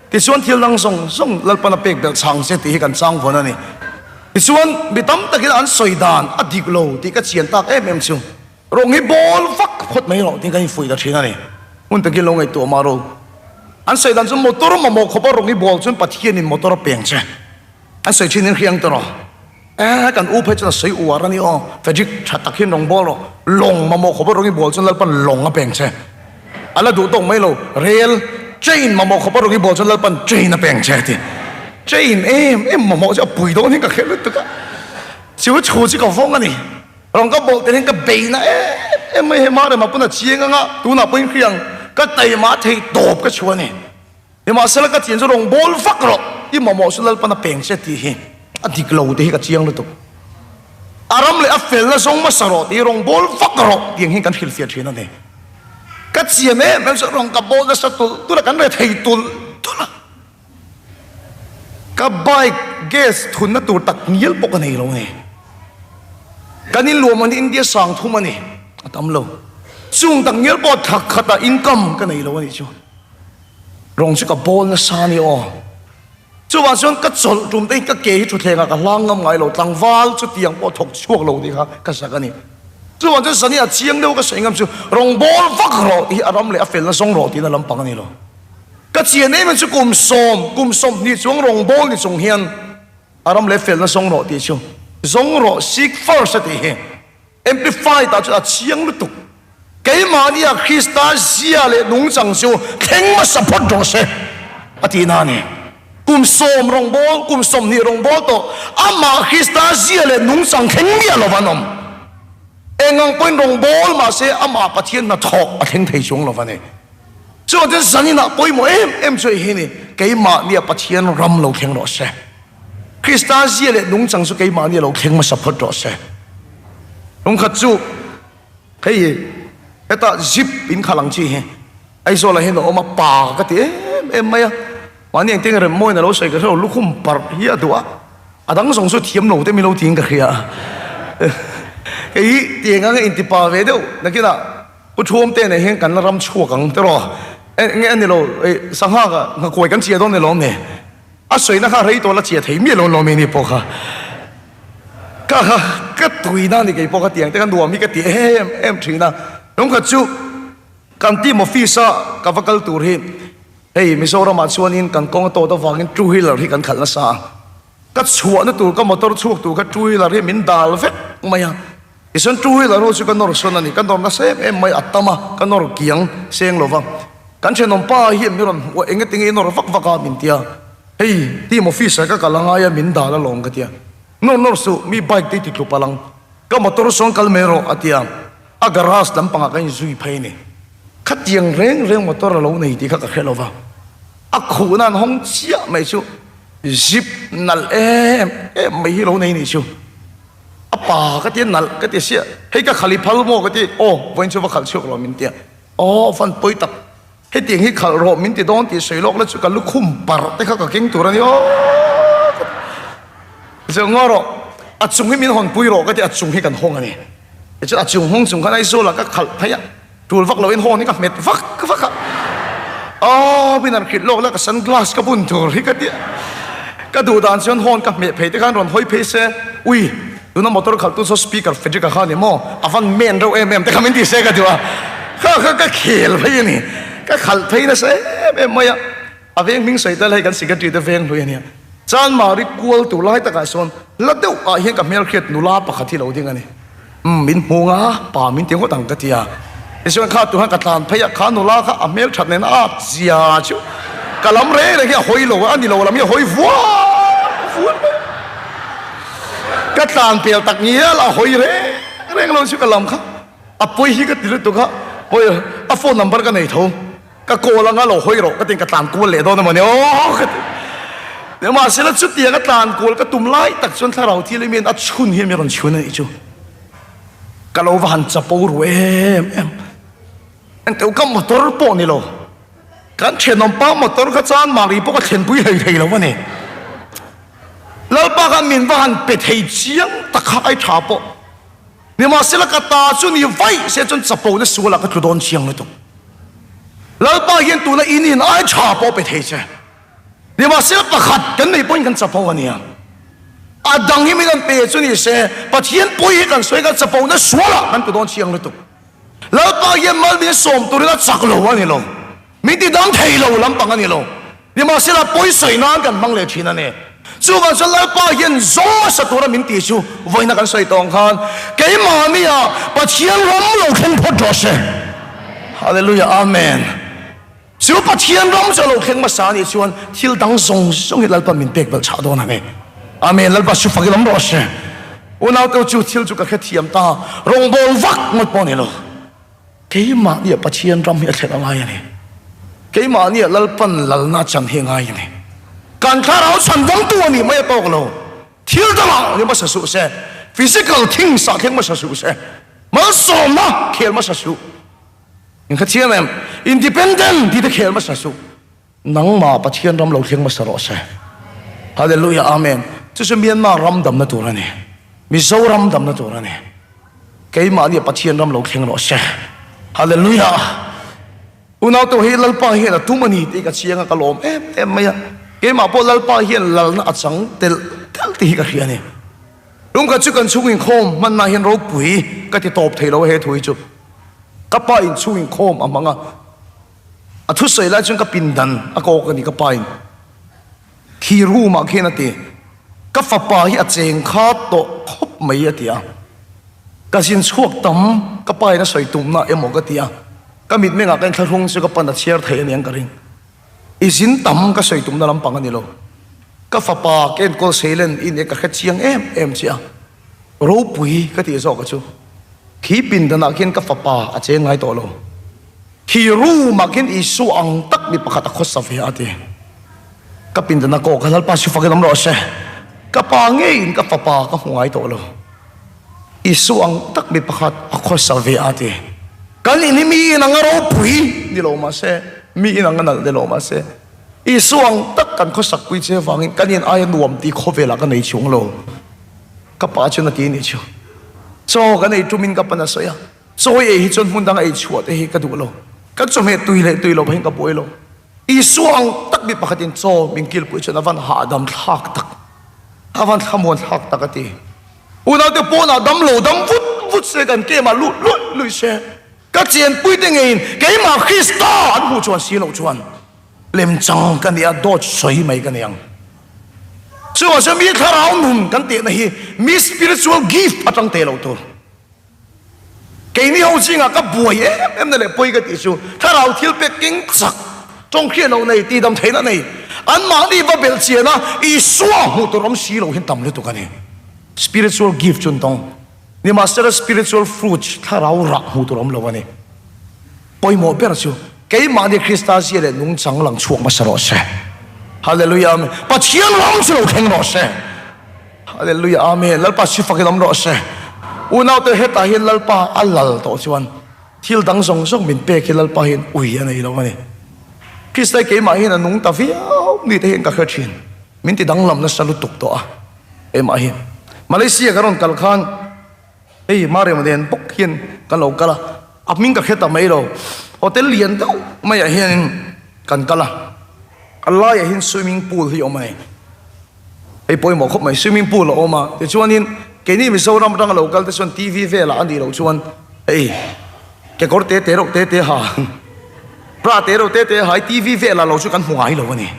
Tichuan thil dang zawng zawng Lalpan a pek belh chang che tih hi kan chang vawn a ni. Tichuan mi tam takin an sawi dan a dik lo tih ka chian tak em em chu. Rawng hi bawl vak phawt mai rawh tiin kan infuih ta thin a ni. Hmun takin lo ngaihtuah mah ro. An sawi dan chu motor mamawh khawpa rawng hi bawl chuan Pathianin motor a peng che. An sawi thin in hriang tawh rawh. Eh kan u phei chuan a sawi uar a ni aw. Frederick tha tak hian rawng bawl rawh. Lawng mamawh khawpa rawng hi bawl chuan Lalpan lawng a peng che. A la duh tawk mai lo. Rel, train mamawh khawpa rawng hi bawl chuan Lalpan train a peng che a ti. Train em em mamawh chu a pui dawn hian ka hre lutuk a. Chu thu chu ka vawng a ni. Rawng ka bawlh tel hian ka beina em em mai hei Marema pawn a chiang anga tunah pawhin hriang ka taima thei tawp ka chhuah a ni. Nimahsela ka thian chu rawng bawl vak rawh i mamawh chu Lalpan a peng che tih hi a dik lo tih hi ka chiang lutuk. A ram leh a felna zawng hmasa rawh tih rawngbawl vak rawh tih ang hian kan hrilhfiah thin a ni. Ka chian em em chu rawng ka bawl nasa tulh tulh a, kan rethei tulh tulh a. Ka bike gas thunna tur tak ngial pawh ka nei lo a ni. Kan inluam an India sang thum a ni, a tam lo. Chung tak ngial pawh thla khatah income ka nei lo a nih chu. Rawng chu ka bawl nasa a ni aw. Chuvang chuan ka chawlh tum te hi ka ke hi thutthlengah ka hlang ngam ngai lo, tlangval chutiang pawh thawk chhuak lo tih kha ka zak a ni. Chuvang chuan zani a chiang deuh ka sawi ngam chu rawngbawl vak rawh tih hi a ram leh a felna zawng rawh tiin a lampang a ni lo. Ka chian em em chu kum sawm, kum 20 chuang rawngbawl ni chung hian a ram leh felna zawng rawh tih chu zawng rawh, seek first a tih hi. Amplified ah chuan a chiang lutuk. Keimahnia Krista zia leh nungchang chu thleng hmasa phawt rawh se a tih na a ni. Kum sawm rawngbâwl, kum 20 rawngbâwl tawh amah Krista zia leh nungchang thleng miah lo van awm. Eng ang pawhin rawngbâwl mah se amah Pathian hnathawh a thleng thei chuang lo va ni. Chuvang chuan zaninah pawimawh em em chu hei hi ni, keimahnia Pathian ram lo thleng rawh se. Krista zia leh nungchang chu keimahni a lo thleng hmasa phawt rawh se. Lungkhat chu hei heta zip in khalh ang chi hi Aizawlah hian a awm a, pa ka ti em em mai a, mahni engtin rem mawiin a lo sawi ka hre lo, lukhum parh hi a duh a, a dang zawng chu thiam lo te min lo tiin ka hria a. Kei tiang anga intipa ve deuh nakinah Pu Thuamte nen hian kan la ram chhuak ang tiraw? Enge a ni lo, sangha nghakuai kan chiah dawn ni lawm ni? A sawina kha rei tawh la chiah thei miah lo lawm ini pawh kha ka kha ka tuina ni kei pawh kha tiang te kha nuam hi ka ti em em thin a. Lungkhat chu kan team office a ka va kal tur hi hei Mizoram ah chuanin kan kawng a tawt avangin two wheeler hi kan khalh nasa a, ka chhuahna tur ka motor chhuak tur kha two wheeler hi min dal vek mai a. Tichuan two wheeler ho chu ka nawr sawn a ni, ka nawr nasa em em mai, a tam a, ka nawr kiang seng lo va. Kan thenawm pa hian min rawn hmuh a, eng enge i nawr vak vak a min ti a, hei team office ah ka kal angai a min dal alawm ka ti a, nawr nawr suh, mi bike te i ti tlu palh ang, ka motor sawn kal mai rawh a ti a, a garage lampangah ka inzui phei a ni. Khatiang reng reng motor a lo nei tih kha ka hre lo va, a khuhna an hawng chiah mai chu zip nalh em em mai hi lo nei nih chu. A pa ka ti a nalh ka ti sia, hei ka khal i phal maw ka ti, aw vawiin chu va khalh chhuak lo min ti a, aw fan pawi tak, hetiang hi khalh rawh min ti dawn tih sawi lawk la chu ka lukhum parh te kha ka keng tur a ni aw ka ti chu ngaw rawh, a chung hi min hawn pui rawh ka ti, a chung hi kan hawng a ni, tichuan a chung hawng chung khan Aizawl ah ka khalh phei a. Tul vak loin horn hi ka hmet vak vak a, aw min han hrilh lawk la ka sunglass ka bun tur hi ka ti a, ka duh dan chuan horn ka hmeh phei te khan rawn hawi phei se, ui tuna motor khalh tu saw speaker Frederick a kha ni maw, a van men reuh em em te kha min ti se ka duh a, kha kha ka khel phei a ni, ka khalh phei nasa em em mai a, a veng hming sawi tel hei kan secretary te veng hlui a nia, Chanmari kual tur lai takah sawn la deuh ah hian ka hmelhriat nula pakhat hi lo ding a ni. Umm min hmu nga pa min ti ngawt ang ka ti a. Tichuan kha tu khan ka tlan phei a, kha nula kha a hmelthat nen a at zia chu ka lam reng reng hi a hawi lo a, a ni lo lam hi a hawi vual vual mai a. Ka tlan pel tak ngial a hawi reng reng lo chu ka lam kha a pawi hi ka ti lutuk a, pawi a phone number ka nei tho. Ka call anga lo hawi rawh ka tiin ka tlan kual leh dawn emaw ni aw ka ti. Nimahsela chutiang a tlan kual ka tum lai tak chuan thlarau thil hi miin a chhun hi mi rawn chhun a nih chu. Ka lo va han chapo ru em em. Engteuh ka motor pawh ni lo. Kan thenawmpa motor kha chuan mahni pawh ka thlenpui hlei thei lo a ni. Lalpa khan min va han pe thei chiang tak kha ai tha pawh. Nimahsela ka ta chu ni vaih se chuan chapo na sualah ka tlu dawn chiang lutuk. Lalpa hian tuna in in ai tha pawh pe thei che. Nimahsela pakhat kan nei pawhin kan chapo a nia. A dang hi min an pe chu ni se Pathian pawi hi kan sawi kan chapo na sualah kan tlu dawn chiang lutuk. Lalpa hian mal min sawm turin a chak lo a ni lo. Min ti dam thei lo lampang a ni lo. Nimahsela pawisawi nan kan hmang leh thin a ni. Chuvang chuan Lalpa hian zawng hmasa tura min tih chu vawiina kan sawi tawng khan keimahnia Pathian ram lo thleng phawt rawh se. Hallelujah Amen. Chu Pathian ram chu a lo thleng hmasa a nih chuan thil dang zawng zawng hi Lalpa min pek belh chhah dawn a ni. Amen. Lalpa chu fak i lam rawh se. Unaute chu thil chu ka hrethiam ta rawngbawl vak ngawt pawh a ni lo. Keimahnia Pathian ram hi a thlen a ngai a ni. Keimahnia Lalpan lalna chan hi a ngai a ni. Kan thlarau chhan dangtu a nih mai a tawk lo. Thil dangah ni hmasa suh se. Physical things ah thleng hmasa suh se. Malsawmna khel hmasa suh. In kha chiam em? Independent tih te khel hmasa suh. Nangmah Pathian ram lo thleng hmasa rawh se. Hallelujah Amen. Chu chu Myanmar ram damna tur a ni. Mizoram damna tur a ni. Keimahni Pathian ram lo thleng rawh se. Hallelujah. Unau te hi Lalpa hian a tum a ni tih ka chiang a, ka lawm em em mai a. Keimah pawh Lalpa hian lalna a chang telh telh tih hi ka hria a ni. Lungkhat chu kan chhung inkhawm hmanna hian ropui ka ti tawp thei lo a he thu hi chu. Ka pa in chhung inkhawm a hmang a, a thusawi lai chuan ka pindan a kawk a ni ka pa in khi room ah khian a ti. Ka fapa hi a cheng kha tawh khawp mai a ti a. Ka zin chhuak tam ka pa in a sawi tumna emaw ka ti a. Ka mitmengah ka inthlahrung chu ka pan a chhiar thei a niang ka ring. I zin tam ka sawi tumna lampang a ni lo. Ka fapa ka enkawl seilen i nia ka hre chiang em em che a. Ropui ka tih zawk a chu. Khi pindanah khian ka fapa a cheng ngai tawh lo. Khi room ah khian Isua ang tak mi pakhat a khawsa ve a ti. Ka pindana kawh kha Lalpa si fakin awm rawh se. Ka pa ngeiin ka fapa ka hmu ngai tawh lo. Isua ang tak mi pakhat a khawsa ve a ti. Kan in hi mi in anga ropui ni lo mah se, mi in anga nalh ni lo mah se, Isua ang tak kan khawsak pui che vangin kan in aia nuam tih khawvelah ka nei chung lo. Ka pa chuan a ti nih chu. Chaw kan ei tumin ka pan a sawi a, chaw i ei hi chuan hmun danga ei chhuah te hi ka duh lo. Kan chawhmeh tui leh tui lo pahin ka buai lo. Isua ang tak mi pakhatin chaw min kilpui chuan a van hahdam thlak tak, a van thlamuan thlak tak a ti. Unaute pawnah dam lo dam vut vut se kan kemah luh luih luih se. Ka chianpuite ngeiin keimah Krista an hmuh chuan si loh chuan lemchang ka nia dawt sawi mai ka ni ang. Chuvang chuan mi thlarau nun kan tehna hi mi spiritual gift atang teh loh tur. Keini ho zingah ka buai em em na leh pawi ka tih chu thlarau thil pek keng chak tawng hriat loh nei tihdam theihna nei anmahni va belh chian a Isua hmuh tur awm si loh hian tam lutuk a ni. Spiritual gift chu an tawng. Nimahsela spiritual fruits thlarau rah hmuh tur awm lo a ni. Pawimawh ber chu keimahni Krista zia leh nungchang lang chhuak hmasa rawh se. Hallelujah Amen. Pathian ram chu lo thleng rawh se. Hallelujah Amen. Lalpa si fakin awm rawh se. Unaute hetah hian Lalpa a lal tawh chuan thil dang zawng zawng min pek hi Lalpa hian ui a nei lo a ni. Krista hi keimah hian a nung ta viau ni te hian ka hre thin. Min ti danglam nasa lutuk tawh a keimah hi. Malaysia ka rawn kal khan hei Mariam nen bawk hian kan lo kal a, a hming ka hre ta mai lo. Hotel lian deuh maiah hianin kan kal a, a laiah hian swimming pool hi a awm a ni. Hei pawimawh khawp mai, swimming pool a awm a, tichuanin keini Mizoram atanga lo kal te chuan TV velah a nih loh chuan hei kekawr te te reuh te te ha bra te reuh te te ha hi TV velah lo chu kan hmu ngai lo a ni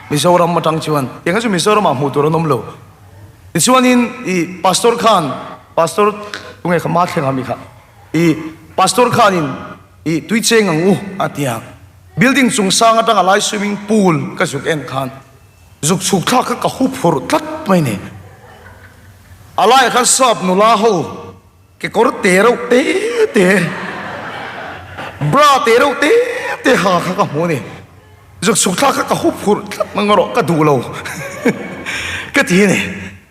Mizoram atang chuan tiang kha chu Mizoramah hmuh tur an awm lo. Tichuanin ih pastor khan pastor tunge kha Mathlenga mi kha ih pastor khanin ih tui cheng ang u a ti a, building chung sang atanga lai swimming pool ka zuk en khan Zuk chhuk thlak kha ka hu phurh tlat mai ni. A laiah khan sap nula ho kekawr te reuh te te, bra te reuh te te ha kha ka hmu a ni. Zuk chhuk thlak kha ka hu phurh tlat mai erawh ka duh lo ka ti a ni.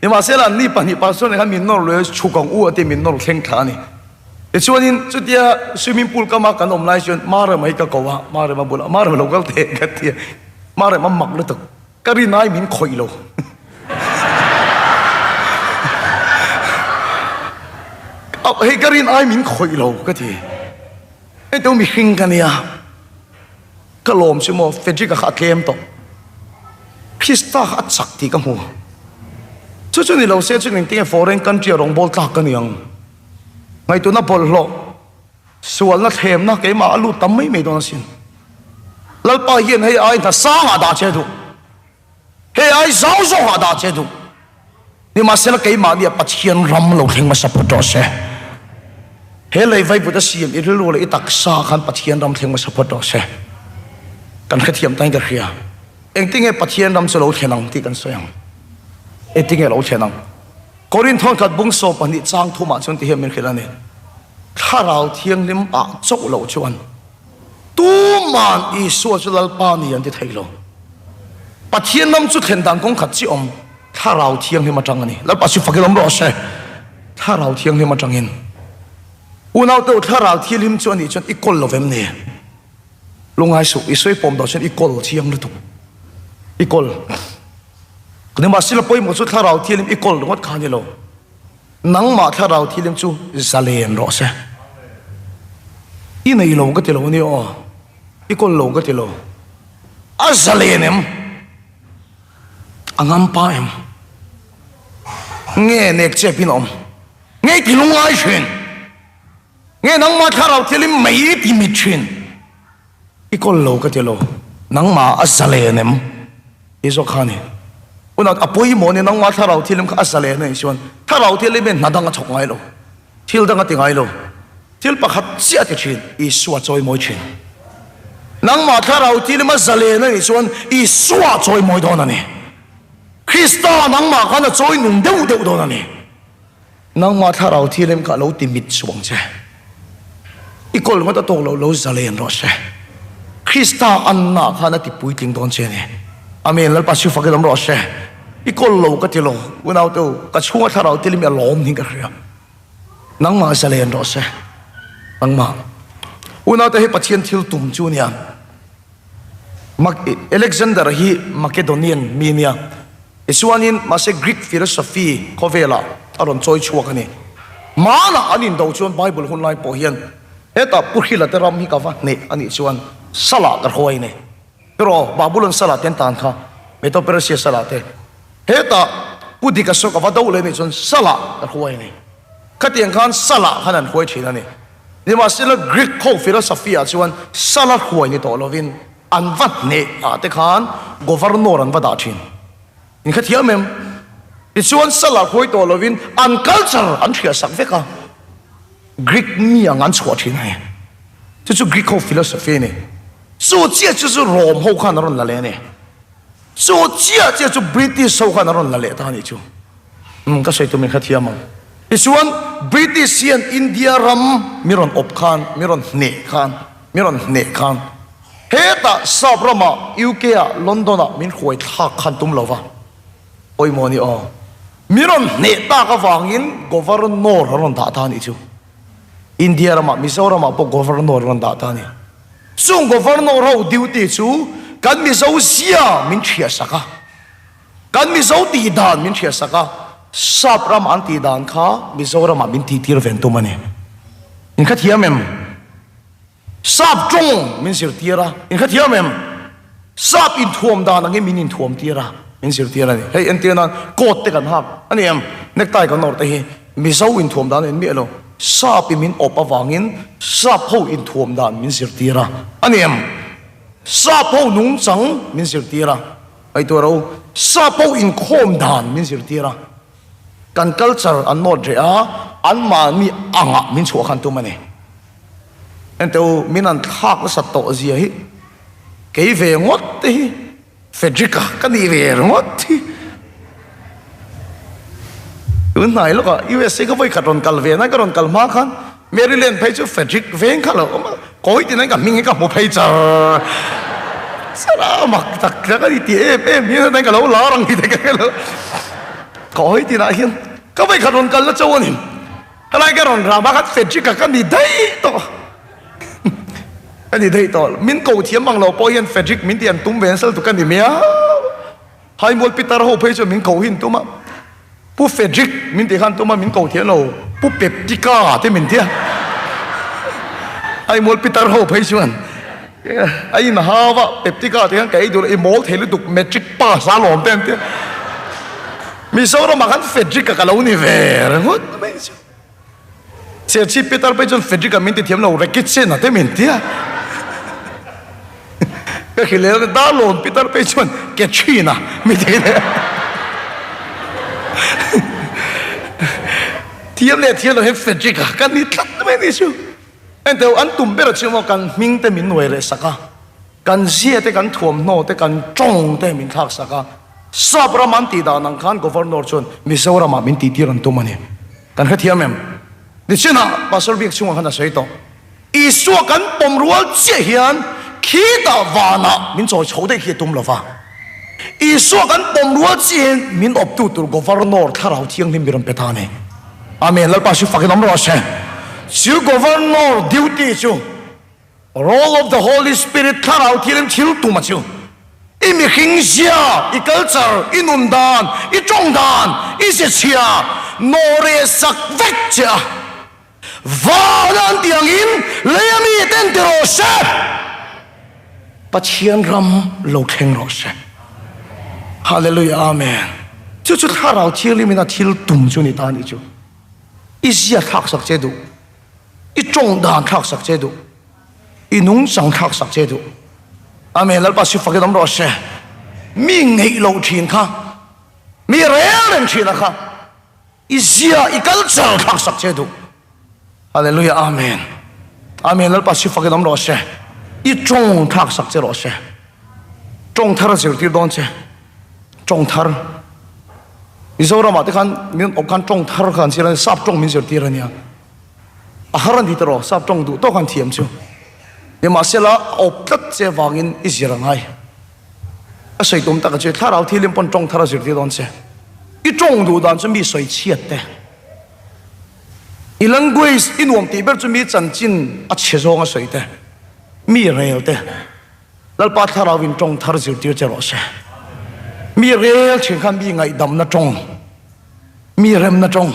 Nimahsela an ni pahnih pastor nen khan min nawr lui a, chhuk ang u a ti min nawr thleng thla a ni. Tichuanin chutia swimming pool kama kan awm lai chuan Marema hi ka ko a, Marema bulah Marema lo kal teh ka ti a, Marema mak lutuk, ka rinai min khawih lo. Hei ka rinai min khawih lo ka ti, hei teu mihring ka nia, ka lawm chu maw Frederick-a kha a tlem tawh, Krista kha a chak tih ka hmu, chu chu ni lo se chuan engtinge foreign country-a rawngbâwl tlâk ka ni ang. Ngaihtuahna bawlhhlawh, sualna thlemna keimah a lut tam mai mai dawn asin. Lalpa hian hei ai hna sangah dah che duh. Hei ai zau zawkah dah che duh. Nimahsela keimahnia Pathian ram lo thleng hmasa phawt rawh se. He lei vaivut a siam i rilru leh i taksa khan Pathian ram thleng hmasa phawt rawh se. Kan hrethiam tain ka hria. Engtinge Pathian ram chu lo thlen ang tih kan sawi ang. Engtinge lo thlen ang? Korinth thawnkhat bung 12 chang thumah chuan ti hian min hrilh a ni, Thlarau Thianghlim ah chauh loh chuan tuman Isua chu Lalpa ni an ti thei lo. Pathian ram chu thlen dan kawng khat chi awm Thlarau Thianghlim atang a ni. Lalpa chu fakin awm rawh se. Thlarau Thianghlim atangin. Unaute u, Thlarau Thianghlim chu anih chuan i kawl lo vem ni? Lungngai suh, i sawi pawm dawh chuan i kawl chiang lutuk. I kawl. Nimahsela pawimawh chu Thlarau Thianghlim i kawl ringawt kha a ni lo. Nangmah Thlarau Thianghlim chu zalen rawh se. I nei lo ka ti lo ania aw. I kawl lo ka ti lo. A zalen em? A ngam pa em? Nge nek chep in awm? Nge i ti lungngai thin? Nge nangmah Thlarau Thianghlim mai i ti mit thin? I kawl lo ka ti lo, nangmah a zalen em? Ti zawk kha a ni. Hunah a pawimawh ni nangmah Thlarau Thianghlim kha a zalen a nih chuan Thlarau Thianghlim hian hna dang a chhawk ngai lo, thil dang a ti ngai lo. Thil pakhat chiah a ti thin, Isua chawimawi thin. Nangmah Thlarau Thianghlim a zalen a nih chuan Isua chawimawi dawn a ni. Krista nangmah khan a chawi nung deuh deuh dawn a ni. Nangmah Thlarau Thianghlim kha a lo ti mit suang che. I kawl ngawt a tawk loh lo zalen rawh se. Krista anna khan a ti puitling dawn che a ni. Amen, Lalpa siu fakin awm rawh se. I kawl lo ka ti lo, unaute u, ka chhunga Thlarau Thianghlim hi a lawm niin ka hria. Nangmah zalen rawh se. Nangmah. Unaute hi Pathian thil tum chu nia. Alexander hi Macedonian mi nia. Tichuanin mahse Greek philosophy khawvelah a rawn chawi chhuak a ni. Hmanah an indo chuan Bible hun lai pawh hian hetah Pu Hrila te ram hi ka va hneh a nih chuan Salah ka hruai a ni. Erawh Babulon Salah te an tan kha Medo-Persia Salah te. Hetah Pu Dika saw ka va do leh a nih chuan Salah ka hruai a ni. Khatiang khan Salah khan an hruai thin a ni. Nimahsela Greek ho philosophy ah chuan Salah hruai ni tawh lovin an va hneh ah te khan Governor an va dah thin. In kha thiam em? Tichuan Salah hruai tawh lovin an culture an hriah sak vek a, Greek mi ang an chhuah thin a ni. Chu chu Greek ho philosophy a ni. Chu chiah chu chu Rome ho khan a rawn la leh a ni. Chu chiah chiah chu British ho khan a rawn la leh ta a nih chu. Umm ka sawi tum in kha thiam ang. Tichuan British hian India ram mi rawn awp khan, mi rawn hneh khan, mi rawn hneh khan hetah Sap ramah UK ah London ah min hruai thlak khan tum lo va. Pawimawh a ni aw. Mi rawn hneh tak avangin Governor an rawn dah ta a nih chu. India ramah Mizoramah pawh Governor an rawn dah ta a ni. Chung Governor ho duty chu kan Mizo zia min hriah sak a. Kan Mizo tih dan min hriah sak a, Sap ram an tih dan kha Mizoramah min tih tir ven tum a ni. In kha thiam em? Sap tawng min zirtir a, in kha thiam em? Sap inthuam dan angin min inthuam tir a, min zirtir a ni. Hei entir nan coat te kan hak a ni em? Necktie kan awrh te hi Mizo inthuam dan a in miah lo. Sap in min awp avangin Sap ho inthuam dan min zirtir a, a ni em? Sap ho nungchang min zirtir a. Ngaihtuah ro, Sap ho inkhawm dan min zirtir a, kan culture an nawt reh a, anmahni angah min chhuah khan tum a ni. Enteh u, min an thlak nasat tawh zia hi kei ve ngawt te hi Frederick-a ka nih ve ringawt hi. Tun hnai lawkah USA ka vawikhat rawn kal ve na, ka rawn kal hma khan Maryland phei chu Frederick veng kha lo awm a, kawi tin ka hming hi ka hmu phei char char a, mak tak tak a ni ti em em hian ka lo lar ang ti te ka hre lo. Kawi tinah hian ka vawikhat rawn kal na cho a ni, helai ka rawn ram a khan Frederick-a ka ni daih tawh ka ni daih tawh, min ko thiam ang lo pawh hian Frederick min ti an tum ve nasa lutuk ka ni miau. Haimual Pitar ho phei chuan min ko hi an tum a. Pu Frederick min tih khan tuma min ko thiam lo, Pu Peptika te min tia. Aimual Pitar ho phei chuan a in hau a, Peptika te khan ka ei duh lo, i mawl thei lutuk, matric pass a lawm te an tia. Mizoramah khan Frederick-a ka lo ni ve ringawt mai chu. Serchhip Pitar phei chuan Frederick-a min ti thiam lo, Rekitsen-a te min tia. Ka hrilh e, Darlawn Pitar phei chuan Catherine-a mi ti leh. Thiam leh thiam lo hian Frederick-a ka ni tlat mai ni chu. Enteu an tum ber a chu maw kan hming te min nuai reh sak a. Kan zia te, kan thuamhnaw te, kan tawng te min thlak sak a. Sap ram an tih dan ang khan Governor chuan Mizoramah min tih tir an tum a ni. Kan hrethiam em? Nichinah Pastor Biak chungah khan a sawi tawh. Isua kan pawm rual chiah hian khitah vanah min chawi chho daih khi a tum lo va. Isua kan pawm rual chiah hian min awptu tur Governor Thlarau Thianghlim mi rawn pe ta a ni. Amen. Lalpa chu fakin awm rawh se. Chu Governor duty chu Role of the Holy Spirit Thlarau Thianghlim thil tuma chu i mihring zia, i culture, i nun dan, i tawng dan, i ze chhia nawhreh sak vek che a. Van an tih angin lei a mi ten ti rawh se. Pathian ram lo thleng rawh se. Hallelujah Amen. Chu chu Thlarau Thianghlim in a thil tum chu ni ta ni chu. I zia thlak sak che duh. I tawng dan thlak sak che duh. I nungchang thlak sak che duh. Amen Lalpa si fakin awm rawh se. Mi ngeih loh thin kha, mi rel reng thin a kha. I zia i kal char thlak sak che duh. Hallelujah Amen. Amen Lalpa si fakin awm rawh se. I tawng thlak sak che rawh se. Tawng thar a zirtir dawn che. Tawng thar. Mizoramah te khan min awm khan tawng thar kha an zir a nia, sap tawng min zirtir a nia. A har a ni tawh rawh, sap tawng duh tawk an thiam chu. Nimahsela a awp tlat che vangin i zir a ngai. A sawi tum tak a che, Thlarau Thilim pawn tawng thar a zirtir dawn che. I tawng duh dan chu mi sawi chhiat te. I language i nuam tih ber chu mi chanchin a chhe zawng a sawi te, mi rel te. Lalpa Thlarau in tawng thar zirtir che rawh se. Mi rel thin khan mi ngaihdamna tawng, mi remna tawng,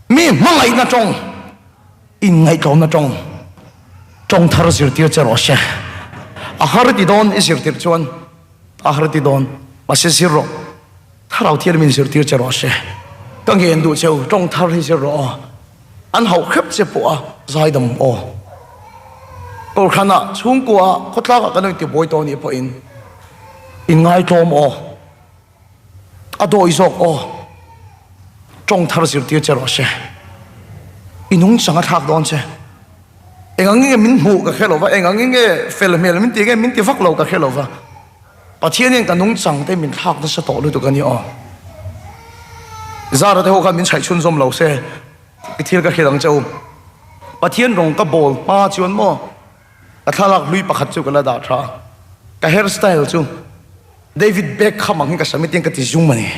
mi hmangaihna tawng. Inngaihtlawmna tawng, tawng thar zirtir che rawh se. A har ti dawn i zirtir chuan a har ti dawn, mahse zir rawh. Thlarau thian min zirtir che rawh se. Ka ngen duh cheu, tawng thar hi zir rawh aw. An hauh hrep che pawh a zaidam aw. Kohhranah, chhungkuaah, khawtlakah kan lo intibuai tawh anih pawhin inngaihtlawm aw. A dawi zawk aw. Tawng thar zirtir che rawh se. I nungchang a thlak dawn che. Eng ang nge min hmuh ka hre lo va, eng ang nge fel hmel min ti nge min ti vak lo ka hre lo va. Pathian hian ka nungchang te min thlak nasa tawh lutuk a ni aw. Zara te ho khan min chhaih chhunzawm lo se i thil ka hrilh ang che u. Pathian rawng ka bawl hma chuan maw ka thlalak hlui pakhat chu ka la dah tha a. Ka hair style chu. David Beckham ang hi ka submit in ka ti zum a ni.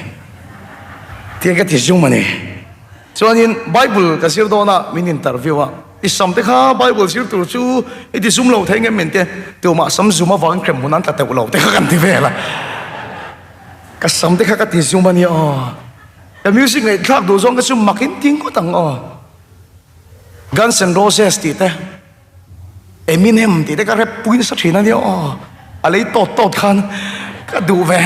Tiang ka ti zum a ni. Chuanin Bible ka zir dawn a, min interview a, i sam te kha Bible zir tur chu i ti zum lo thei ngem min tia, tumah sam zum avangin hrem hmun an tla teuh lo te kha kan ti vel a. Ka sam te kha ka ti zum a ni aw. Ka music ngaihthlak duh zawng ka chu mak in ti ngawt ang aw. Guns N' Roses tih te. Eminem tih te ka rep pui nasa thin a nia aw, a lei tawt tawt khan ka duh ve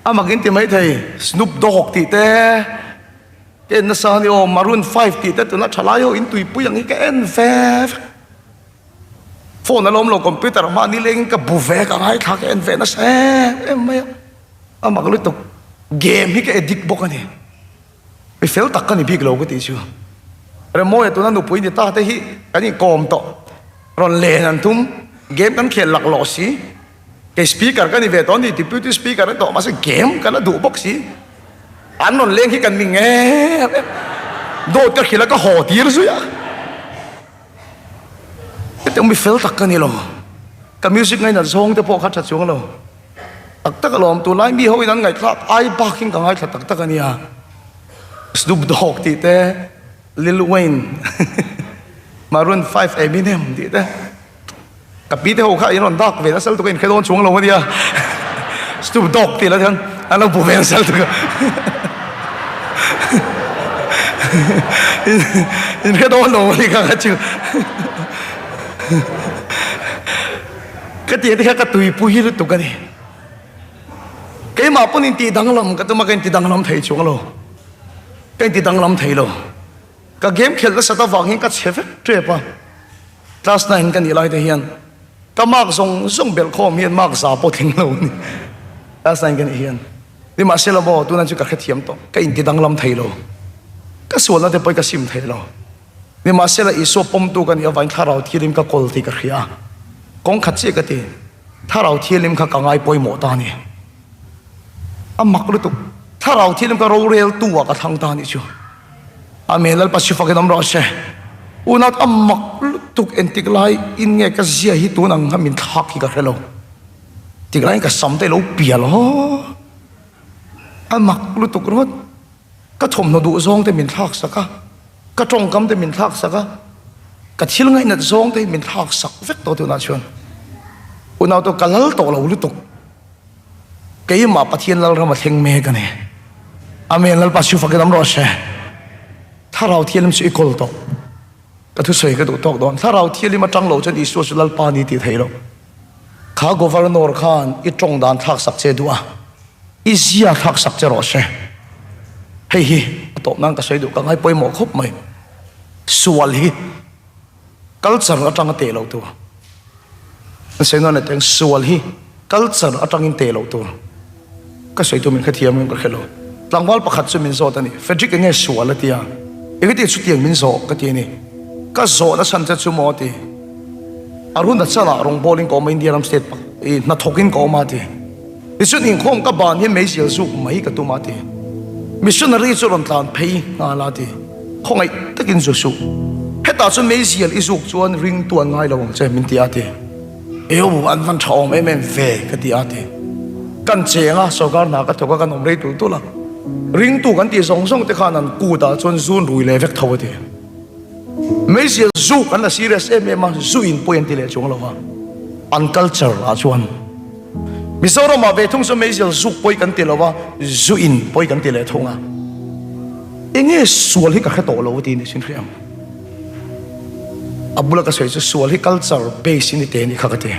a mak in ti maithei Snoop Dogg tih te ka en nasa a nia aw, Maroon 5 tih te tuna thalai ho in tuipui ang hi ka en ve vek, phone a la awm lo computer hma nilengin ka bu ve ka ngaithla ka en ve nasa em em mai a, a mak lutuk game hi ka addict bawk a ni. Mi fel tak ka ni bik lo ka tih chu. Remawia tuna nupui ni ta te hi kan inkawm tawh. Rawn len an tum. Game kan khel laklawh si. Kei speaker ka ni ve tawh ni, deputy speaker a ni tawh mahse game ka la duh bawk si. An rawn leng hi kan ni ngem em. Dawt ka hrilh a ka haw tir zui a. Hetiang mi fel tak ka ni lo. Ka music ngainat zawng te pawh kha tha chuang lo. Tak tak alawm, tunlai mi ho in an ngaihthlak ai bak in ka ngaithla tak tak a nia. Snoop Dogg tih te, Lil Wayne, Maroon 5 Eminem tih te. Ka pi te ho kha in rawn dak ve nasa lutuk a, in hre dawn chuang lo a nia. Snoop Dogg tih lah hian an lo bu ve nasa lutuk a. In hre dawn lo a ni kha ka chu. Ka tih te kha ka tuipui lutuk a ni. Keimah pawn intih danglam ka tum a, ka inti danglam thei chuang lo. Ka inti danglam thei lo. Ka game khelh nasat avang hian ka chhe vek tep a. Class nine ka nih lai te hian ka mark zawng zawng belh khawm hian mark za pawh tling lo a ni. Class nine ka nih hian. Nimahsela maw tuna chu ka hrethiam tawh. Ka inti danglam thei lo. Ka sualna te pawh hi ka sim thei lo. Nimahsela Isua pawmtu ka nih avangin Thlarau Thianghlim ka kawl tih ka hria a. Kawng khat chiah ka ti, Thlarau Thianghlim kha ka ngai pawimawh ta a ni. A mak lutuk, Thlarau Thianghlim ka roreltu ah ka thlang ta a nih chu. Amen, Lalpa si fakin awm rawh se. Unau a mak lutuk entik lai in nge ka zia hi tun ang kha min thlak hi ka hre lo. Tik laiin ka sam te lo pial haw. A mak lutuk ringawt. Ka thawmhnaw duh zawng te min thlak sak a, ka tawngkam te min thlak sak a, ka thil ngaihnat zawng te hi min thlak sak vek tawh tunah chuan. Unau te ka lal tawh lo lutuk. Keimah Pathian Lalram a thleng mek a ni. Amen Lalpa chu fakin awm rawh se. Thlarau Thianghlim chu i kawl tawh. Ka thusawi ka duh tawk dawn. Thlarau Thianghlim atang lo chuan Isua chu Lalpa ni tih theih loh. Kha Governor khan i tawng dan thlak sak che duh a, i zia thlak sak che rawh se. Hei hi a tawp nan ka sawi duh ka ngai pawimawh khawp mai. Sual hi culture atanga teh loh tur. An sawi nawn leh teng sual hi culture atangin teh loh tur. Ka sawi tur min hrethiam em ka hre lo. Tlangval pakhat chu min zawt a ni. Frederick enge sual a ti a. Engati chutiang min zawh ka ti a ni. Ka zawhna chhan che chu maw a ti. Arunachal-ah rawngbawlin ka awm a, India ram state pak i hnathawkin ka awm a ti. Tichuan inkhawm ka ban hian meizial zuk mai ka tum a ti. Missionary chu rawn tlan phei nghal a ti. Khawngaih takin zu suh. Hetah chuan meizial i zuk chuan ring tuan ngai lo ang che min ti a ti. Eu an van tha awm em em ve ka ti a ti. Kan cheng a, sorkar hna ka thawk a, kan awm rei tulh tulh a. Ringtu kan tih zawng zawng te khan an kut ah chuan zun rui leh vek tho a ti. Meizial zuk an la serious em em a, zu in pawi an ti leh chuang lo va, an culture ah chuan. Mizoram ah ve thung chu meizial zuk pawi kan ti lo va, zu in pawi kan ti leh thung a. Enge sual hi ka hre tawh lo a ti ni sin hriam. A bula ka sawi chu sual hi culture base in i te ni kha ka ti.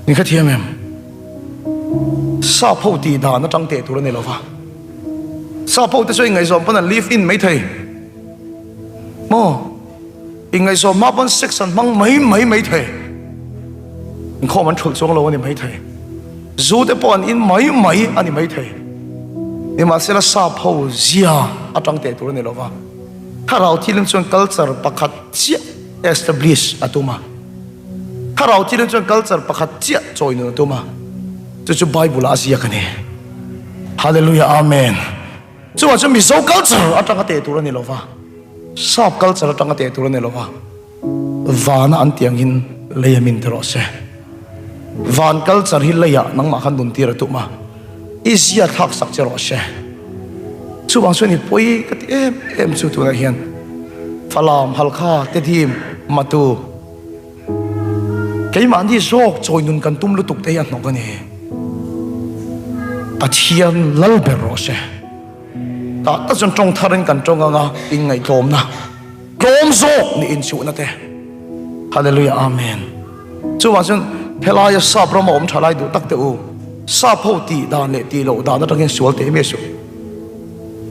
Ni kha thiam em? Sap ho tih dan atang teh tur a ni lo va. Sap ho te chu ingaihzawm pawn an live in mai thei. Maw? Ingaihzawm hma pawn sex an hmang mai mai mai thei. Inkhawm an thulh chuang lo a ni mai thei. Zu te pawh an in mai mai a ni mai thei. Nimahsela sap ho zia atang teh tur a ni lo va. Thlarau Thilim chuan culture pakhat chiah establish a tum a. Thlarau Thilim chuan culture pakhat chiah chawi nun a tum a. Chu chu Bible ah a ziak a ni. Hallelujah Amen. Chuvang chuan Mizo culture atanga teh tur a ni lo va, Sap culture atanga teh tur a ni lo va, Vana an tih angin lei a min ti rawh se. Van culture hi leiah nangmah khan nun tir a tum a, i zia thlak sak che rawh se. Chuvang chuan i pawi ka ti em em chu tunah hian Falam, Halkha, Tedim, Matu, Keimahni zawk chawi nun kan tum lutuk te hi a hnawk a ni. Pathian lal ber rawh se. Tah tak chuan tawng tharin kan tawng anga inngaihtlawmna tlawm zawk ni inchuhna te. Hallelujah Amen. Chuvang chuan helaia sap rama awm tha lai duh tak te u, sap ho tih dan leh tih loh dan atangin sual teh miah suh.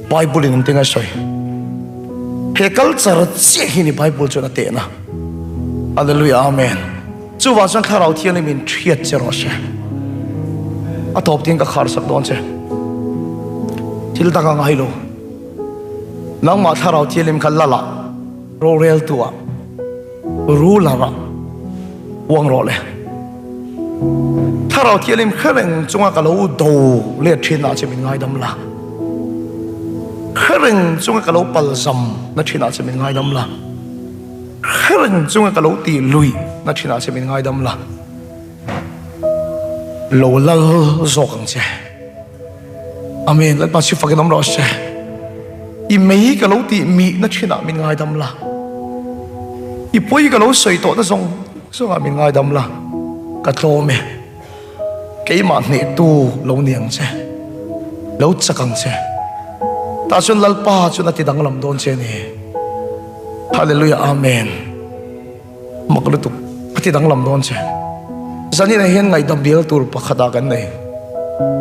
Bible in engtin a sawi? He culture chiah hi ni Bible chuan a tehna. Hallelujah Amen. Chuvang chuan Thlarau Thianghlim in thiat che rawh se. A tawp tin ka khar sak dawn che. Thil dang a ngai lo. Nangmah Thlarau Thianghlim kha lala rorel tu ah Ruler ah uang rawh le. Thlarau Thianghlim hre reng chunga ka lo do let thin ah che min ngaidam la. Hre reng chunga ka lo palzam na thin ah che min ngaidam la. Hre reng chunga ka lo tih lui na thin ah che min ngaidam la. Lo lal zawk ang che. Amen. Lalpa chu fakin awm rawh se. I mei ka lo tih mih na thinah min ngaidam la. I pawi ka lo sawi tawh na zawng zawngah min ngaidam la. Ka tlawm e. Keimah hnehtu lo ni ang che. Lo chak ang che. Tah chuan Lalpa chuan a ti danglam dawn che a ni. Hallelujah Amen. Mak lutuk a ti danglam dawn che. Zaninah hian ngaihdam bial tur pakhat ah kan nei.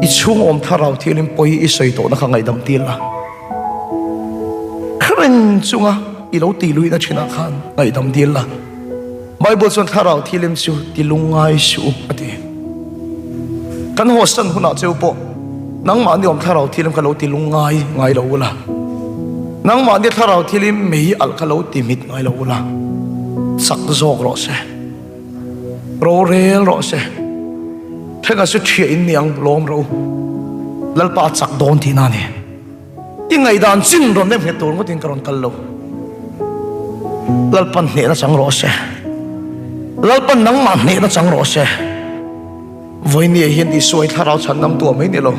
I chhung awm thlarau thialin pawi i sawi tawhna kha ngaihdam tir la. Khreng chunga i lo tih luihna thinah khan ngaihdam dil la. Bible chuan thlarau thilim chu ti lungngai suh u a ti. Kan hawsan hunah cheu pawh nangmahni awm thlarau thilim kha lo ti lungngai ngai lo ula. Nangmahni thlarau thilim mei alh kha lo ti mit ngai lo ula. Chak zawk rawh se. Rorel rawh se. Thenga chu thiah in ni ang lawm rawh u. Lalpa a chak dawn tihna a ni. I ngaihdan chin rawn nem nghet tur ngawtin ka rawn kal lo. Lalpan hnehna chang rawh se. Lalpan nangmah hnehna chang rawh se. Vawinia hian Isua i thlarau chhan ngam tu a mai ni lo.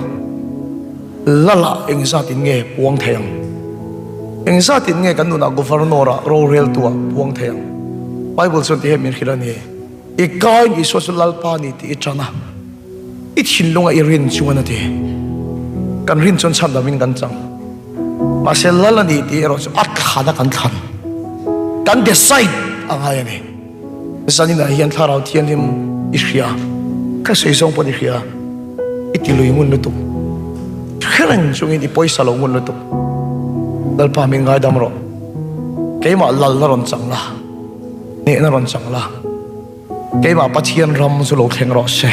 Lala engzatin nge puang thei ang? Engzatin nge kan nunah Governor-ah roreltuah puang thei ang? Bible chuan ti hian min hrilh a ni, I kain Isua chu Lalpa ni tih i tan a, i thinlunga i rin chuan a ti. Kan rin chuan chhandamin kan chang. Mahse Lal a ni tih erawh chu a thlan a kan thlan. Kan decide a ngai a ni. Zaninah hian Thlarau Thianghlim i hria, ka sawi zawng pawn i hria, i ti lui ngun lutuk. Hre reng chungin i pawisa lo ngun lutuk. Lalpa min ngaidam rawh. Keimah lalna rawn chang la, hnehna rawn chang la. Keimah Pathian ram chu lo thleng rawh se.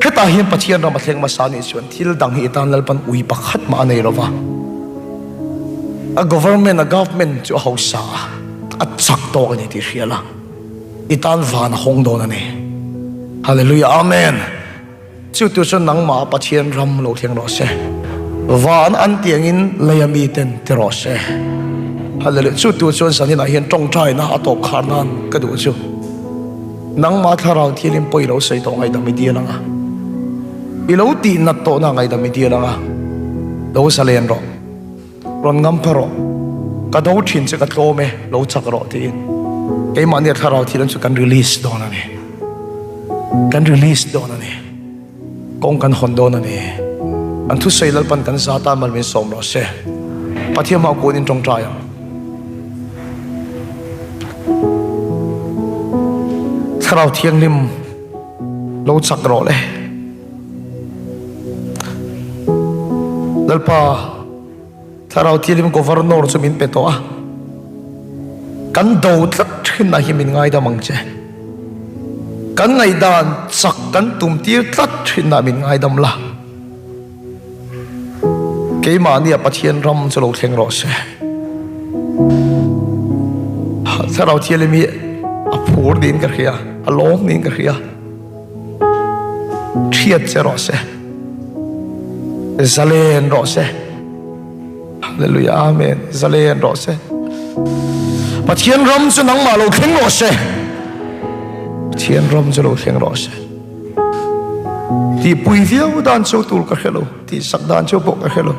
Hetah hian Pathian ram a thleng hmasa nih chuan thil dang hi i tan Lalpan ui pakhat mah a nei lo va. A government, a government chu a hausa a, a chak tawk a ni tih hria la, i tan van a hawng dawn a ni. Hallelujah, Amen! Chu tu chuan nangmah Pathian ram lo thleng rawh se. Van an tiangin lei a mi ten ti rawh se. Hallelujah, chu tu chuan zaninah hian tawngtaina a tawp khar nan ka duh chu. Nangmah thlarau thilin pawi lo sawi tawh ngaihdam i dil ang a, i lo tih nat tawhna ngaihdam i dil ang a, lo zalen rawh, rawn ngam pha rawh, ka do thin che ka tlawm e, lo chak rawh tiin keimahnia thlarau thil chu kan release dawn a ni, kan release dawn a ni, kawng kan hawn dawn a ni. An thusawi Lalpan kan za tan mal min sawm rawh se. Pathian hma kunin tawngtai ang. Thlarau Thianghlim lo chak rawh le. Lalpa, Thlarau Thianghlim Governor chu min pe tawh a, kan do tlat thinah hi min ngaidam ang che. Kan ngaihdan chak kan tum tir tlat thinah min ngaidam la. Keimahnia Pathian ram chu lo thleng rawh se. Thlarau Thianghlim hi a phur niin ka hria, a lawm niin ka hria. Thiat che rawh se. Zalen rawh se. Hallelujah, Amen. Zalen rawh se. Pathian ram chu nangmah lo thleng rawh se. Pathian ram chu lo thleng rawh se. Tihpui viau dan chu tur ka hre lo, tihsak dan chu pawh ka hre lo.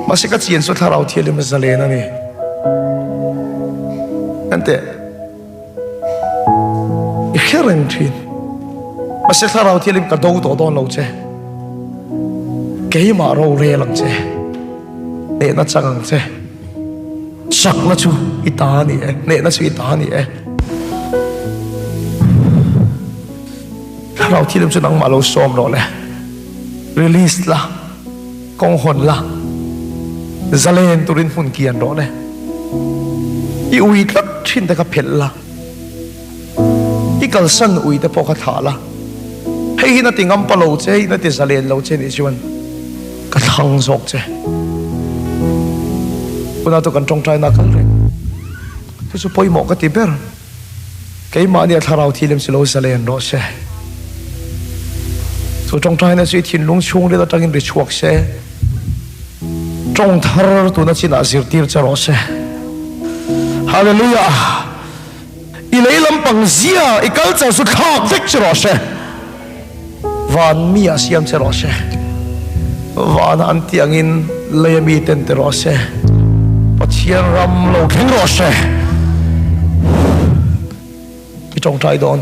Mahse ka chian chu Thlarau Thianghlim a zalen a ni. Enteh, i hre reng thin. Mahse Thlarau Thianghlim ka do tawh dawn lo che. Keimah rorel ang che, hnehna chang ang che. Chakna chu i ta a ni e, hnehna chu i ta a ni e. Thlarau Thianghlim chu nangmah lo sawm rawh le. Release la, kawng hawn la, zalen turin hmun kian rawh le. I ui tlat thin te kha phelh la, i kalsan ui te pawh kha thlah la. Hei hi na ti ngampa lo che, hei na ti zalen lo che nih chuan ka thlang zawk che. Tunah chu kan tawngtaina kal reng. Chu chu pawimawh ka ti ber. Keimahni a thlarau thilem si lo zalen rawh se. Chu tawngtaina chu i thinlung chhungril atangin ri chhuak se. Tawng thar tuna chinah zirtir che rawh se. Hallelujah! I lei lampang zia i culture chu thlak vek che rawh se. Van mi ah siam che rawh se. Vana an tih angin lei a mi ten ti rawh se. Pathian ram lo thleng rawh se. I tawngtai dawn.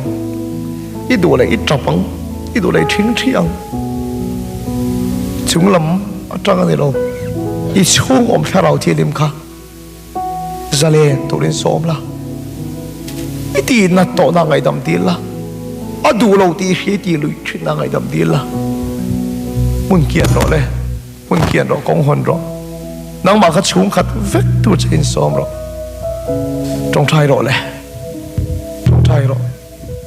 I duh leh i tap ang. I duh leh i thing thi ang. Chung lam atang a ni lo. I chhung awm thlarau thianghlim kha. Zalen turin sawm la, i tih nat tawhna ngaihdam dil la, a duh lo tih i hria i tih luih thinna ngaihdam dil la, hmun kian rawh le, hmun kian rawh, kawng hawn rawh, nangmah kha chhungkhat vek tur che in sawm rawh, tawngtai rawh le, tawngtai rawh.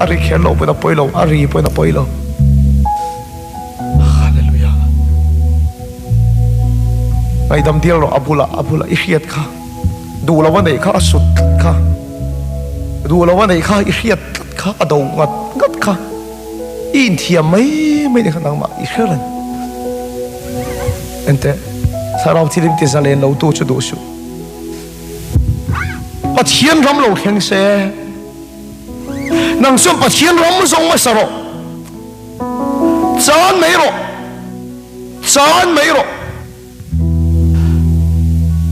A ri kher lo pawhin a pawi lo, a ri pawhin a pawi lo. Hallelujah. Ngaihdam dil rawh a bulah, a bulah i hriat kha. Duh lo a neih kha a sut tlat kha. Duh lo a neih kha i hriat tlat kha, a do ngat ngat kha. I inthiam mai mai ni kha nangmah i hre reng. Enteh, Thlarau Thilim ti zalen lo tu chu duh suh. Pathian ram lo thleng se. Nang chuan Pathian ram zawng hmasa rawh. Chan mai rawh. Chan mai rawh.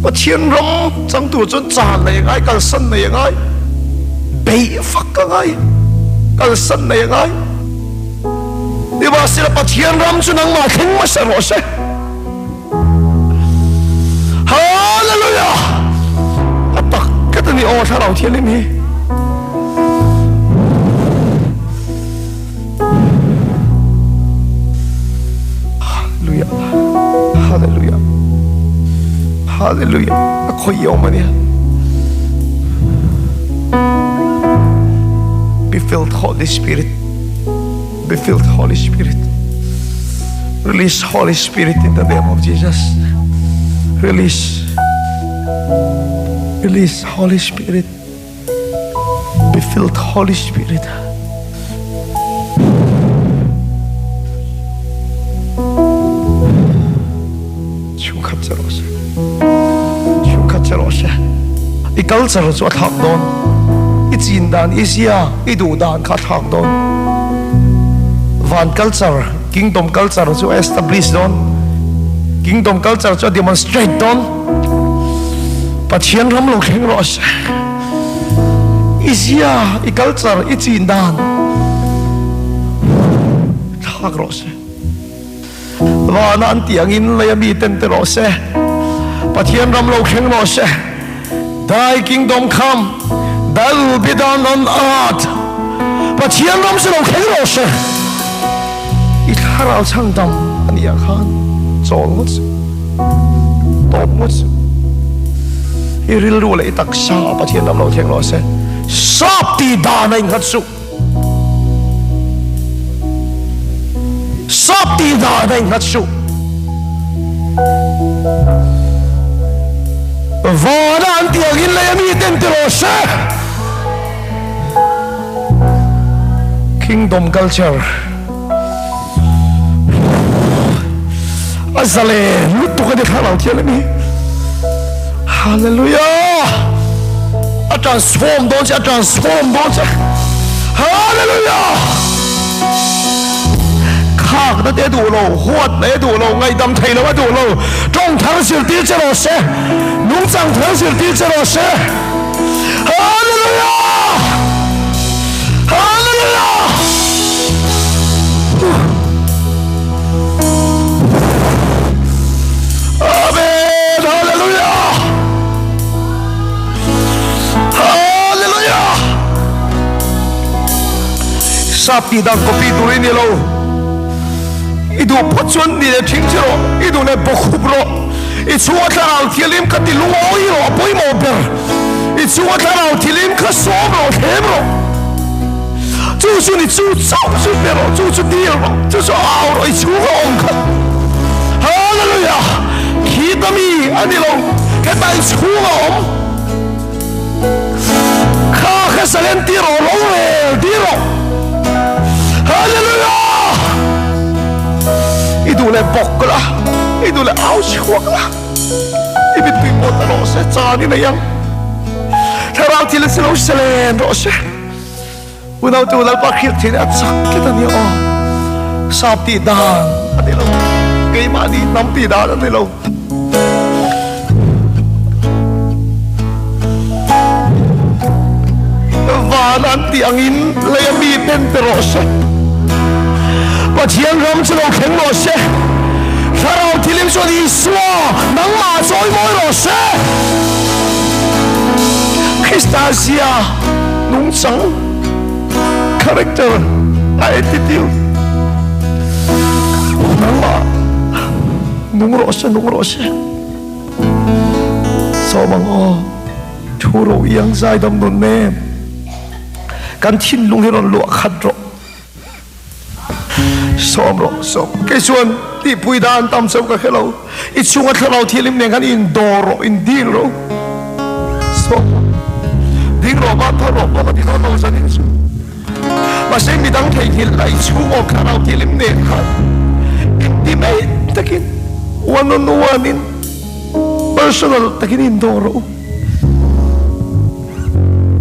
Pathian ram chang tur chuan chan nei a ngai, kalsan nei a ngai, beih fak a ngai, kalsan nei a ngai. Nimahsela Pathian ram chu nangmah thleng hmasa rawh se. Hallelujah! A tak ket a ni aw Thlarau Thianghlim hi. Hallelujah. Hallelujah. Hallelujah. A khoi awm a nia. Be filled Holy Spirit. Be filled Holy Spirit. Release Holy Spirit in the name of Jesus. Release. Release Holy Spirit. Be filled Holy Spirit. Chhungkhat che rawh se. Chhungkhat che rawh se. I culture chu a thlak dawn. I chin dan, i zia, i duh dan kha a thlak dawn. Van culture, kingdom culture chu a establish dawn. Kingdom culture chu a demonstrate dawn. Pathian ram lo thleng rawh se. I zia, i culture, i chin dan thlak rawh se. Vana an tih angin lei a mi ten ti rawh se. Pathian ram lo thleng rawh se. Thy kingdom come, thy will be done on earth. Pathian ram chu lo thleng rawh se. I thlarau chhandam a nih ah khan chawl ngawt suh, tawp ngawt suh. I rilru leh i taksa ah Pathian ram lo thleng rawh se. Sap tih dan a innghat suh. Sap tih dan a innghat suh. Vana an tih angin lei a mi ten ti rawh se. Kingdom culture a zalen lutuk a ni thlarau thial a ni. Hallelujah! A transform dawn che, a transform dawn che. Hallelujah! Khakna te duh lo, huatna e duh lo, ngaihdam thei lo a duh lo. Tawng thar zirtir che rawh se. Nungchang thar zirtir che rawh se. Hallelujah! Hallelujah! Amen! Hallelujah! Hallelujah! Sap tih dan copy tur i ni lo. I duh phawt chuan ni leh thing che rawh, i duh leh bawkhup rawh. I chhunga thlarau thialim kha ti lungawi rawh, a pawimawh ber. I chhunga thlarau thilim kha sawm rawh, thlem rawh. Chu chu ni chu chauh chu pe rawh, chu chu dil rawh, chu chu au rawh, i chhunga awm kha. Hallelujah! Khita mi a ni lo, heta i chhunga awm. Kha kha salen ti rawh, rorel ti rawh. Hallelujah! I duh leh bawk la, i duh leh au chhuak la, i mittui pawh ta rawh se, chan i nei ang. Thlarau thil a si lo salen rawh se. Unautu Lalpa hrilh theihna a chak tlat a nia aw. Sap tih dan a ni lo, keimahni hnam tih dan a ni lo. Van an tih angin lei a mi ten pe rawh se. Pathian ram chu lo thleng rawh se. Thlarau thilim chuan Isua nangmah chawimawi rawh se. Krista zia nungchang, character, attitude nangmah nung rawh se, nung rawh se. Sawm ang aw, thu ro iang zaidam nun nem kan thinlung hi rawn luah khat rawh. Sawm rawh, sawm. Kei chuan tihpui dan tam chauh ka hre lo. I chhunga thlarau thianghlim nen khan in dawr rawh, in dil rawh. Sawm rawh. Ding rawh, van thar rawh pawh ka ti dawn lo zanin chu. Mahse midang theihnghilh la i chhung aw thlarau thianghlim nen khan intimate takin, one on one in, personal takin in dawr rawh u.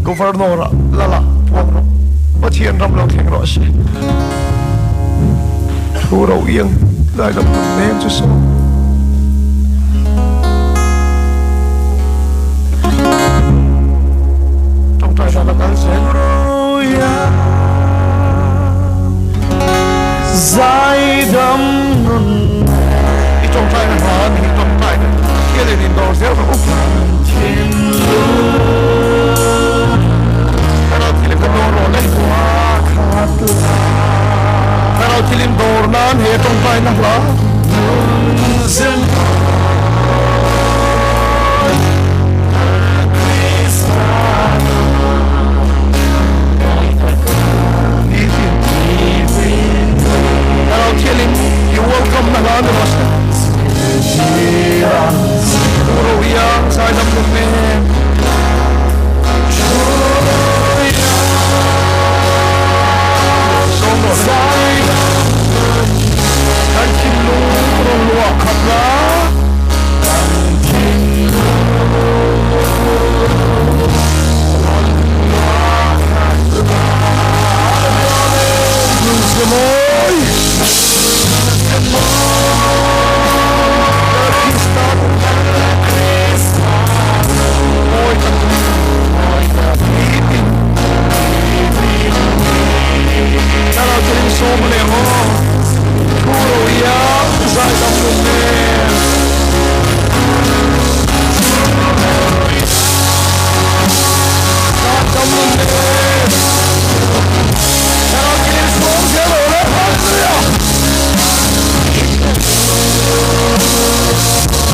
Governor ah lal ah puang rawh. Pathian ram lo thleng rawh se. Thu ro iang. Zaidam nunnem chu sawm. Tawngtai dan a kal zel. Zaidam nun. I tawngtai na hla a ni hi tawngtai na hian in indawr zel rawh u. Thlarau thilim ka dawr rawh le. Thlarau thilim dawr nan he tawngtai na hla. Thlarau thilim i welcome na hla ni rawh se. Pu Rohia zaidam lung nen. Sawm rawh le. Kan thinlung rawn luah khat la. Nunzemawi.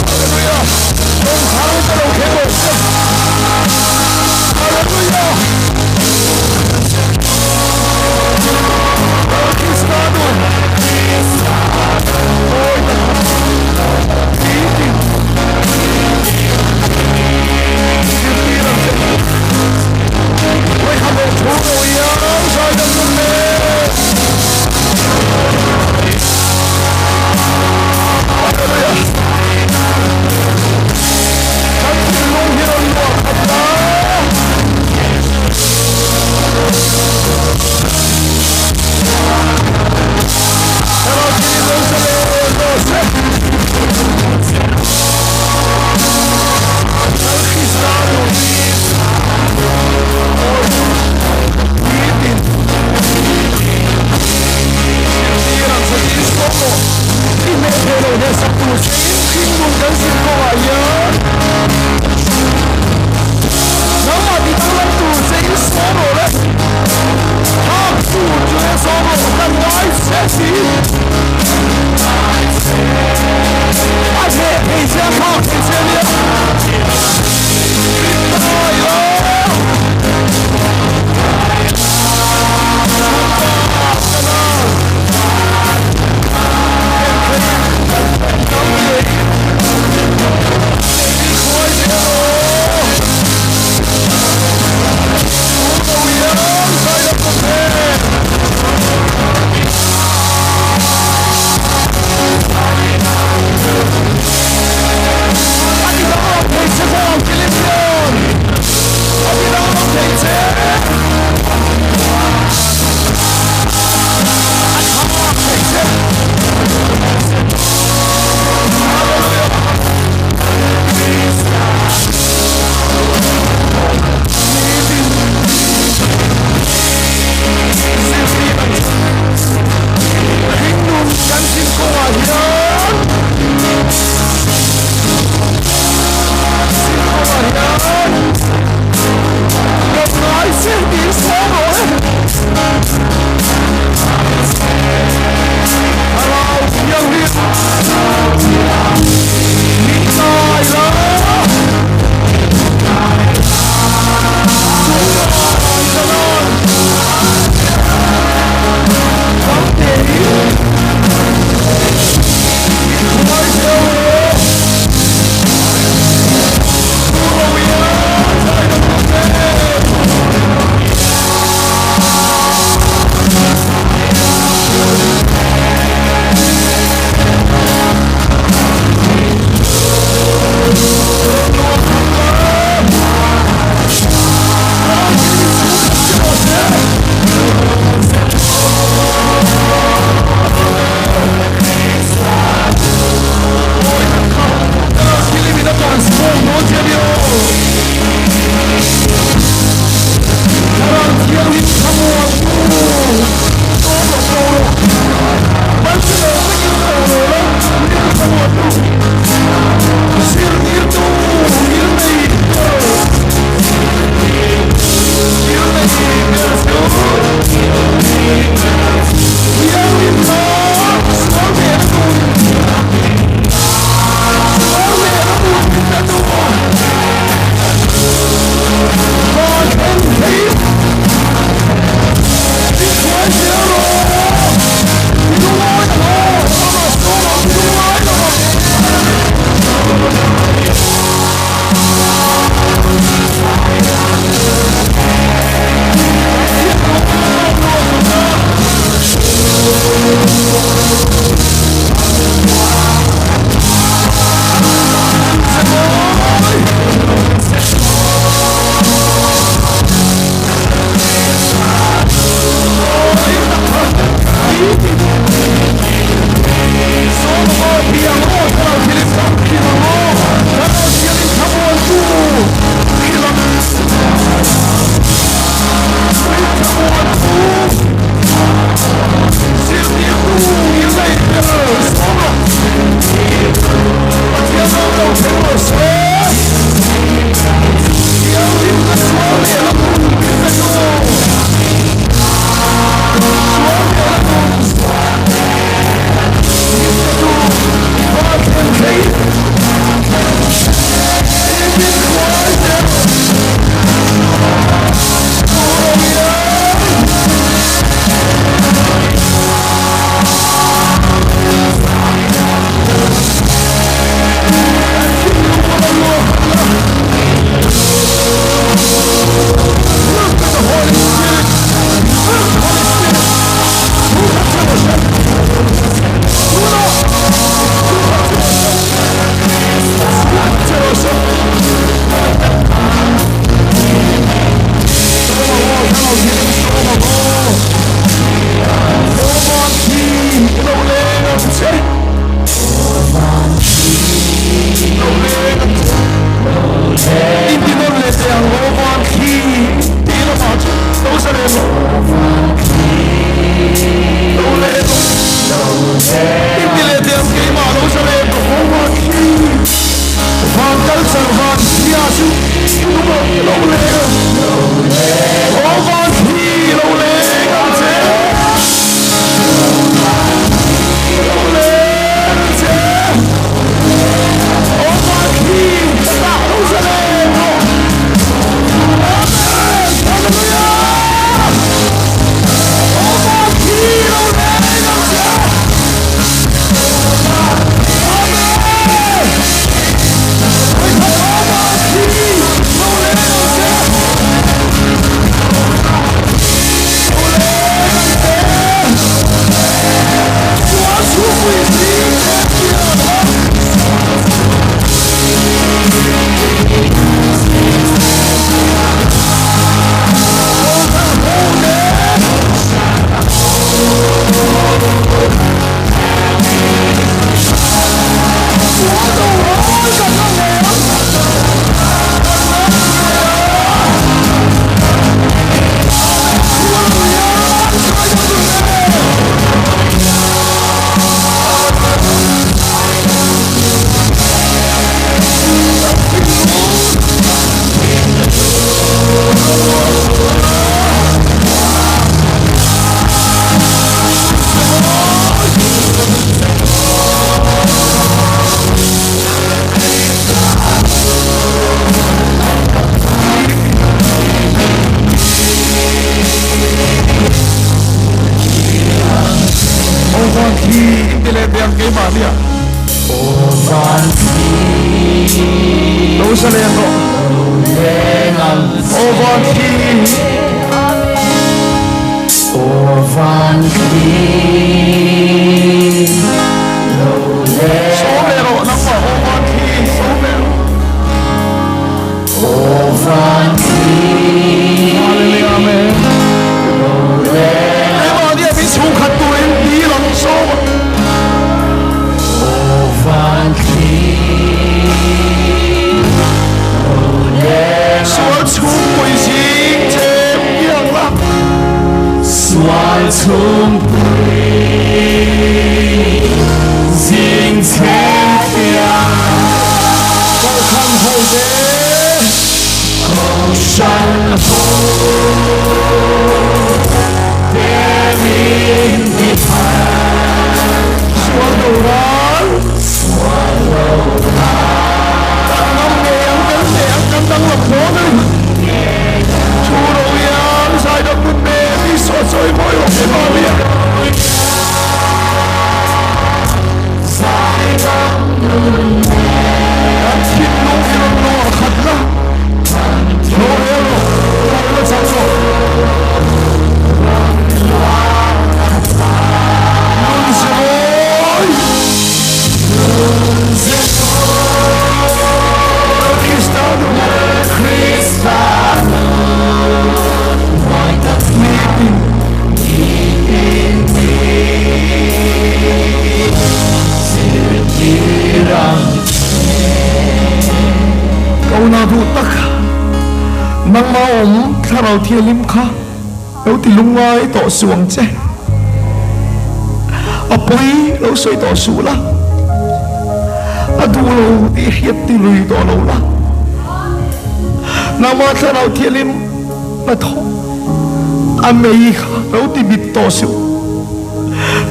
Hallelujah! Lawmthar ka lo thleng rawh se. Hallelujah! Krista nun. Mawi tak nitin zirtir ang che. Vawikham rawh thu ro iang zaidam nun nen. Hallelujah! Kan thinlung hi rawn luah khat la. Thlarau thilin lo sa leh rawh se. Lal Krista nun mawi nitin zirtir ang che tih sawm maw? I hmeh thei lo hneh sak tur che in thinlung kan zir kawngah hian nangmah ti danglam tur che in sawm rawh le. Thak tur chu e sawm rawh kan ngai che si. A hneh thei che a thlak thei che nia. Rinna ila. Keimahnia. Lo zalen rawh. Aw van thli. Sawm leh rawh nangmah aw van thli. Sawm leh rawh. Hallelujah Amen. Keimahnia min chhungkhat turin dil ang sawm a. Sual chhungpui zing chem kiang la. Sual chhungpui zing chem kiang la. Kohhran ho te. Kohhran ho te min ti phal. Sual do ral. Sual do ral. Kan ngam ngei ang, kan hneh ang, kan danglam dawn a ni. Thu ro iang zaidam nun nen Isua chawi mawi rawh se Maria. Kan thinlung i rawn luah khat la, lo rel rawh, kal la chang rawh. Nun ze mawi, Krista nun, Krista nun, mawi tak nitin, nitin min zirtir ang che. Ka una duh tak, nangmah awm thlarau thianghlim kha lo ti lungngai tawh suh ang che. A pawi lo sawi tawh suh la, a duh lo tih hriat ti lui tawh lo la. Nangmah thlarau thianghlim hnathawh a mei kha lo ti mit tawh suh.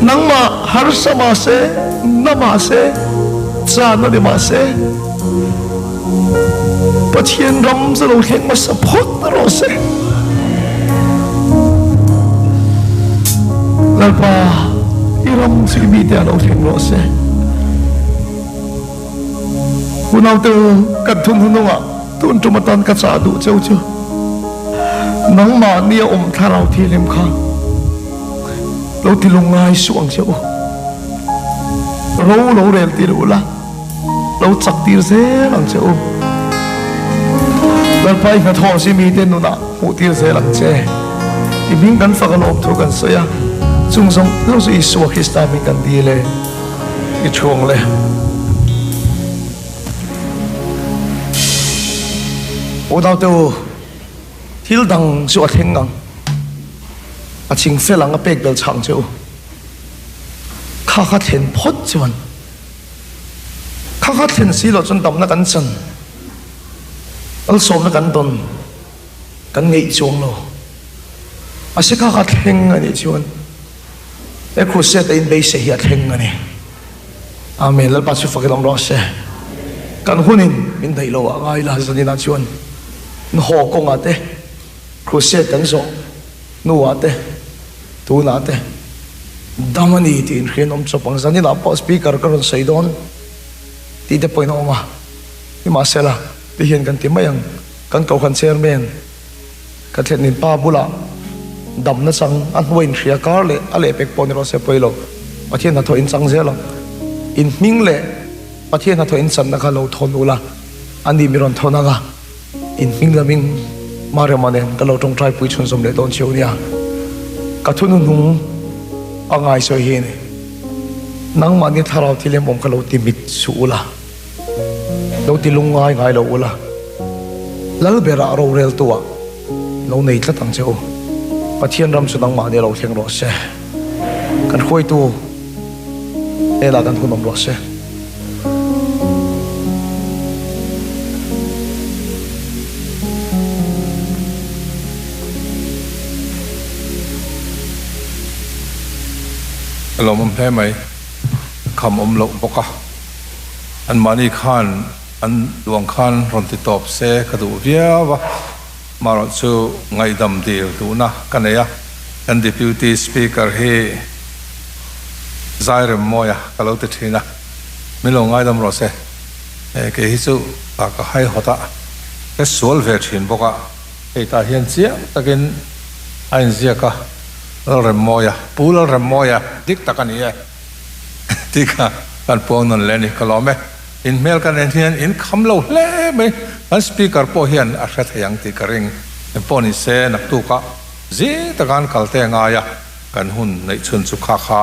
Nangmah harsa mah se, na mah se, chan a ni mah se, Pathian ram chu lo thleng hmasa phawt rawh se. Lalpa, i ram chu i mite ah lo thleng rawh se. Unaute u, kan thun hunungah tun tum atan ka chah duh cheu chu, nangmahni a awm thlarau thianghlim kha lo ti lungngai suh ang che u. Ro lo rel tir u la, lo chak tir zel ang che u. Lalpa i hnathawh si mite nunah hmuh tir zel ang che. I hming kan fak alawm thu kan sawi a, chung zawng zawng chu Isua Krista hming kan dil e. I chhung le. Unaute u, thil dang chu a thleng ang, a ching fel ang a pek bel chhang che u. Kha kha thlen phawt chuan, kha kha thlen si loh chuan damna kan chan, malsawmna kan dawn, kan ngeih chuang lo. Mahse kha kha thleng a nih chuan. He crusade a inbeisei hi a thleng a ni. Amen. Lalpa chu fakin awm rawh se. Kan hunin min daih lo ah ngai la zaninah chuan haw kawngah te crusade kan zawh hnuah te tunah te dam a ni tih inhrian awm chawp ang. Zaninah pawh speaker ka rawn sawi dawn tih te pawhin a awm a. Nimahsela ti hian kan ti mai ang. Kan kohhran chairman. Ka thlenin pa bulah damna chang a hnuai inhria kar leh a lehpek pawh ni rawh se pawi lo. Pathian hnathawh in chang zel ang. In hming leh Pathian hnathawh in channa kha lo thawn ula, a ni mi rawn thawn ang a, in hming lamin Mariama nen ka lo tawngtai pui chhunzawm leh dawn cheu nia. Ka thunuhnung a ngaisawi hi a ni. Nangmahni thlarau thil em awm kha lo ti mit suh ula. Lo ti lungngai ngai lo ula, Lalberah roreltuah lo nei tlat ang che u. Pathian ram chu nangmahni lo thleng rawh se. Kan hruaitu hnenah kan hun awm rawh se. A lawmawm hle mai, kham awm loh bawk a. Anmahni khan an duang khan rawn ti tawp se ka duh viau a, marawh chu ngaihdam dil duhna ka nei a, kan Deputy Speaker hi Zai rem mawi a ka lo ti thin a, min lo ngaidam rawh se. Kei hi chu ka hai hawt a, ka sual ve thin bawk a, hei tah hian chiang takin a inziak a, Lalremmawia, Pu Lalremmawia dik tak a ni e tih kha kan puang nawn leh a ni, ka lawm e. In hmel kan en hian in kham lo hle mai, kan speaker pawh hian a hre thei ang tih ka ring. Engpawh ni se naktukah zing taka an kal te a ngai a, kan hun neih chhun chu kha kha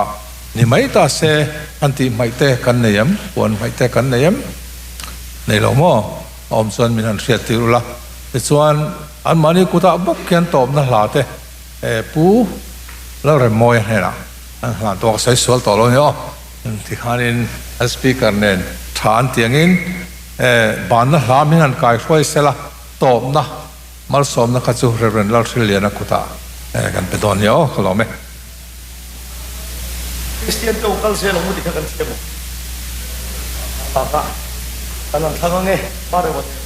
ni mai ta se an tih hmaih te kan nei em, puan hmaih te kan nei em? Nei lo maw? A awm chuan min han hriat tir ula. Tichuan anmahni kutah bawk khian tawpna hla te Pu Lalremmawia hnenah an hlan tawh a, ka sawi sual tawh lo a ni aw. Tikhanin an speaker nen tha an ti angin banna hla min han kai hruai sela tawpna malsawmna kha chu Rev. Lalhrilliana kutah kan pe dawn nia aw ka lawm e. Kristian te u kal zel ang u ti kha kan thiam ang. Bakah kan han thlang ang e, pa reuh a nen.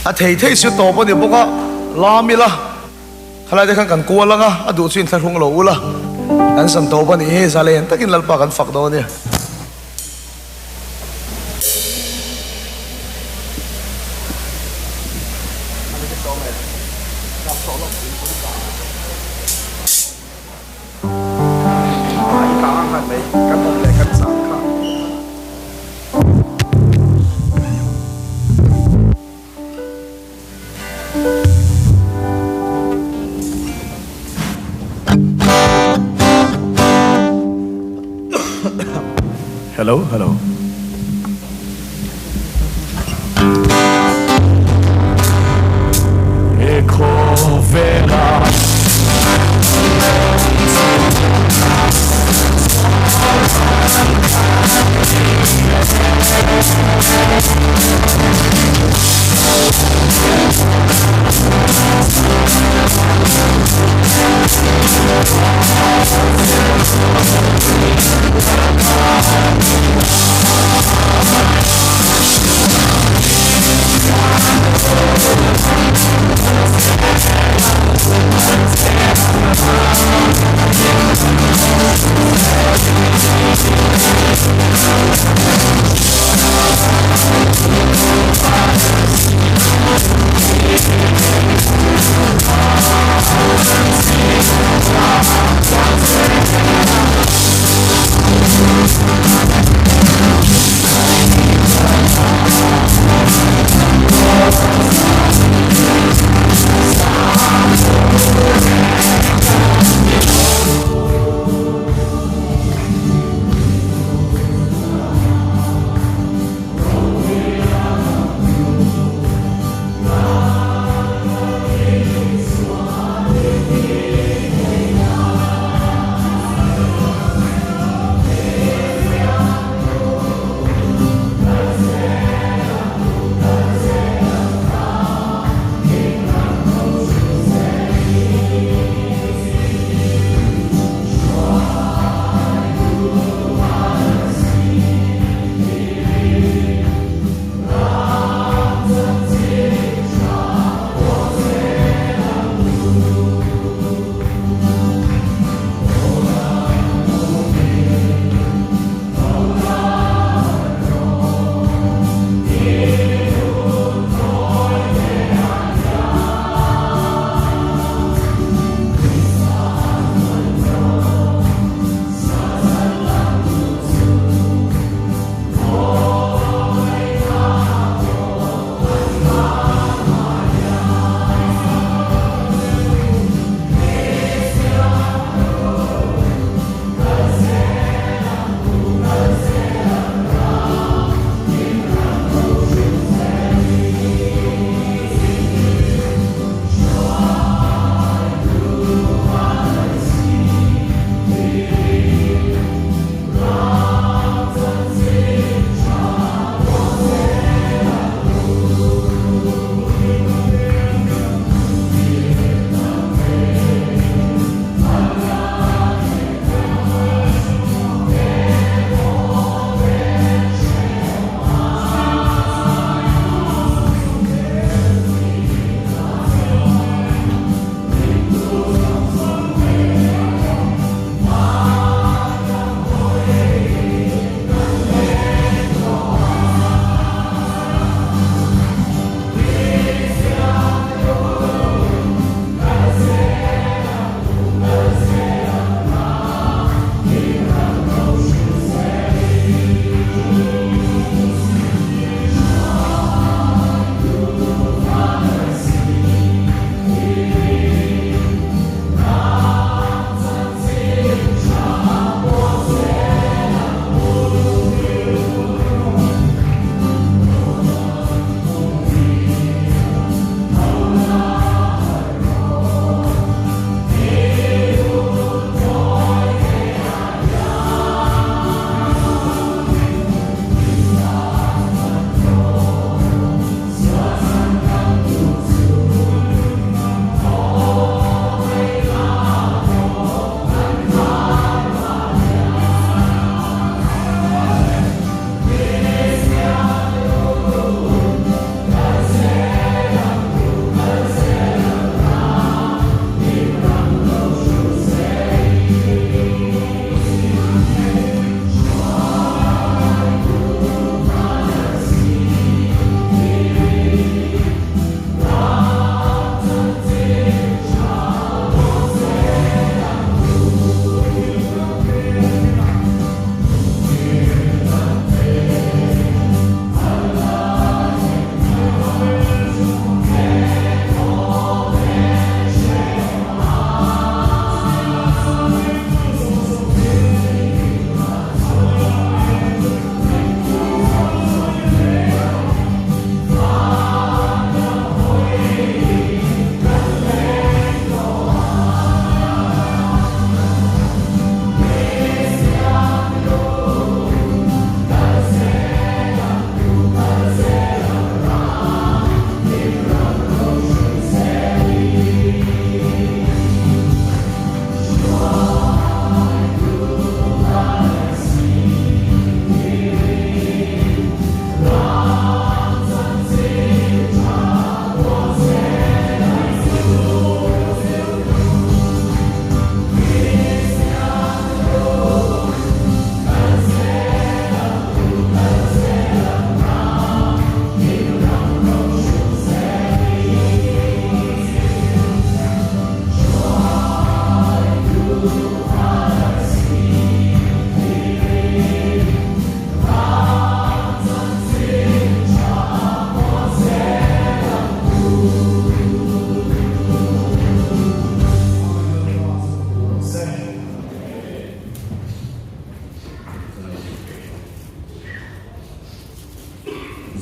A thei thei chu tawp a ni bawk a, lam ila, khalai te khan kan kual ang a, a duh chu inthlahrung lo ula, kan san tawp a nih hi, zalen takin Lalpa kan fak dawn a ni. Hello hello.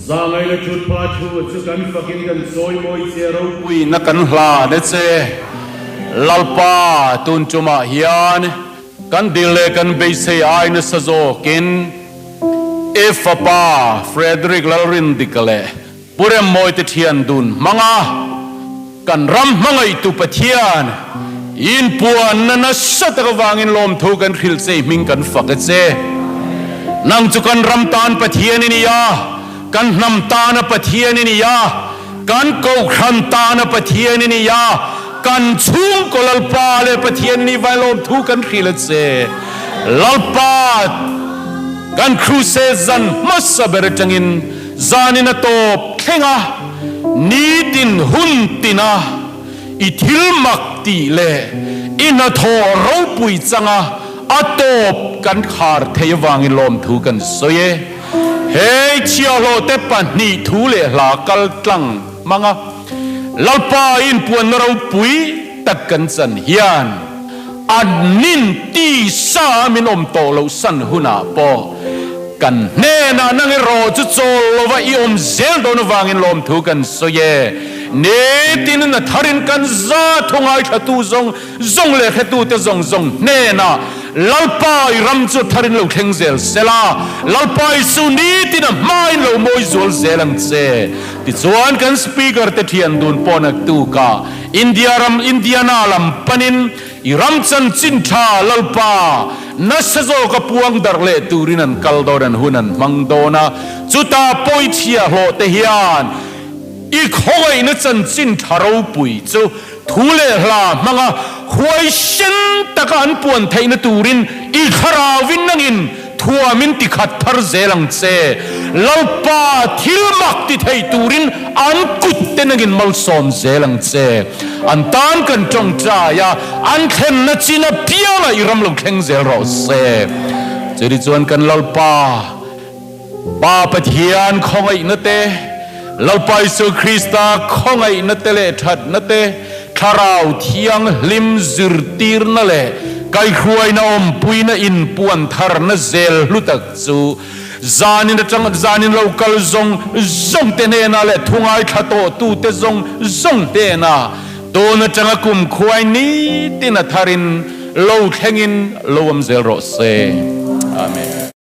Zangaina thutpha thu chu kan fakin kan chawimawi che ropuina kan hlan e che. Lalpa tun tumah hian kan dil leh kan beisei ai nasa zawkin i fapa Frederick Lalrindika leh Pu Remmawite thian dun hmanga kan ram hmangaihtu Pathian inpuanna nasa tak avangin lawmthu kan hrilh che i hming kan fak e che. Nang chu kan ram tan Pathian i ni a, kan hnam tana Pathian i ni a, kan Kohhran tana Pathian i ni a, kan chhungkaw Lalpa leh Pathian i nih vai lawmthu kan hrilh e che. Lalpa kan Crusade zan hmasa ber atangin Zanin a tawp thleng a, nitin hun tina i thil mak tih leh i hnathawh ropui changa a tawp kan khar thei avangin lawmthu kan sawi e. Hei chhiahhlawhte pahnih thu leh hla kal tlang hmang a, Lalpa inpuanna ropui tak kan chan hian an nin tisa a min awm tawh loh san hunah pawh Kan hnenah nang erawh chu chawl lova i awm zel dawn avangin lawmthu kan sawi e. Nitin a tharin kan za thu ngaithlatu zawng zawng leh hretute zawng zawng hnenah Lalpa i ram chu tharin lo thleng zel sela, Lalpa i su nitin a hmain lo mawi zual zel ang che. Tichuan kan Speaker te thian dun pawh naktukah India ram Indiana lam panin I ram chanchin tha Lalpa nasa zawka puang darh leh turin an kal dawn an hun an hmang dawn a, chuta pawichhia hlawh te hian i khawngaihna chanchin tha ropui chu thu leh hla hmanga huaisen taka an puan theihna turin i thlarauin nangin Thuamin ti khat thar zel ang che. Lalpa thil mak ti thei turin an kut te nangin malsawm zel ang che. An tan kan tawngtai a, an thlenna chin apiangah i ram lo thleng zel rawh se. Chutih chuan kan Lalpa, Pa Pathian khawngaihna te, Lalpa Isua Krista khawngaihna te leh thatna te, Thlarau Thianghlim zirtirna leh kaihruaina awmpuina inpuan tharna zel hlu tak chu zanin atang zanin lo kal zawng zawng te hnenah leh thu ngaithla tawhtute zawng zawng hnenah tun atanga kum khuai nitin a tharin lo thlengin lo awm zel rawh se. Amen.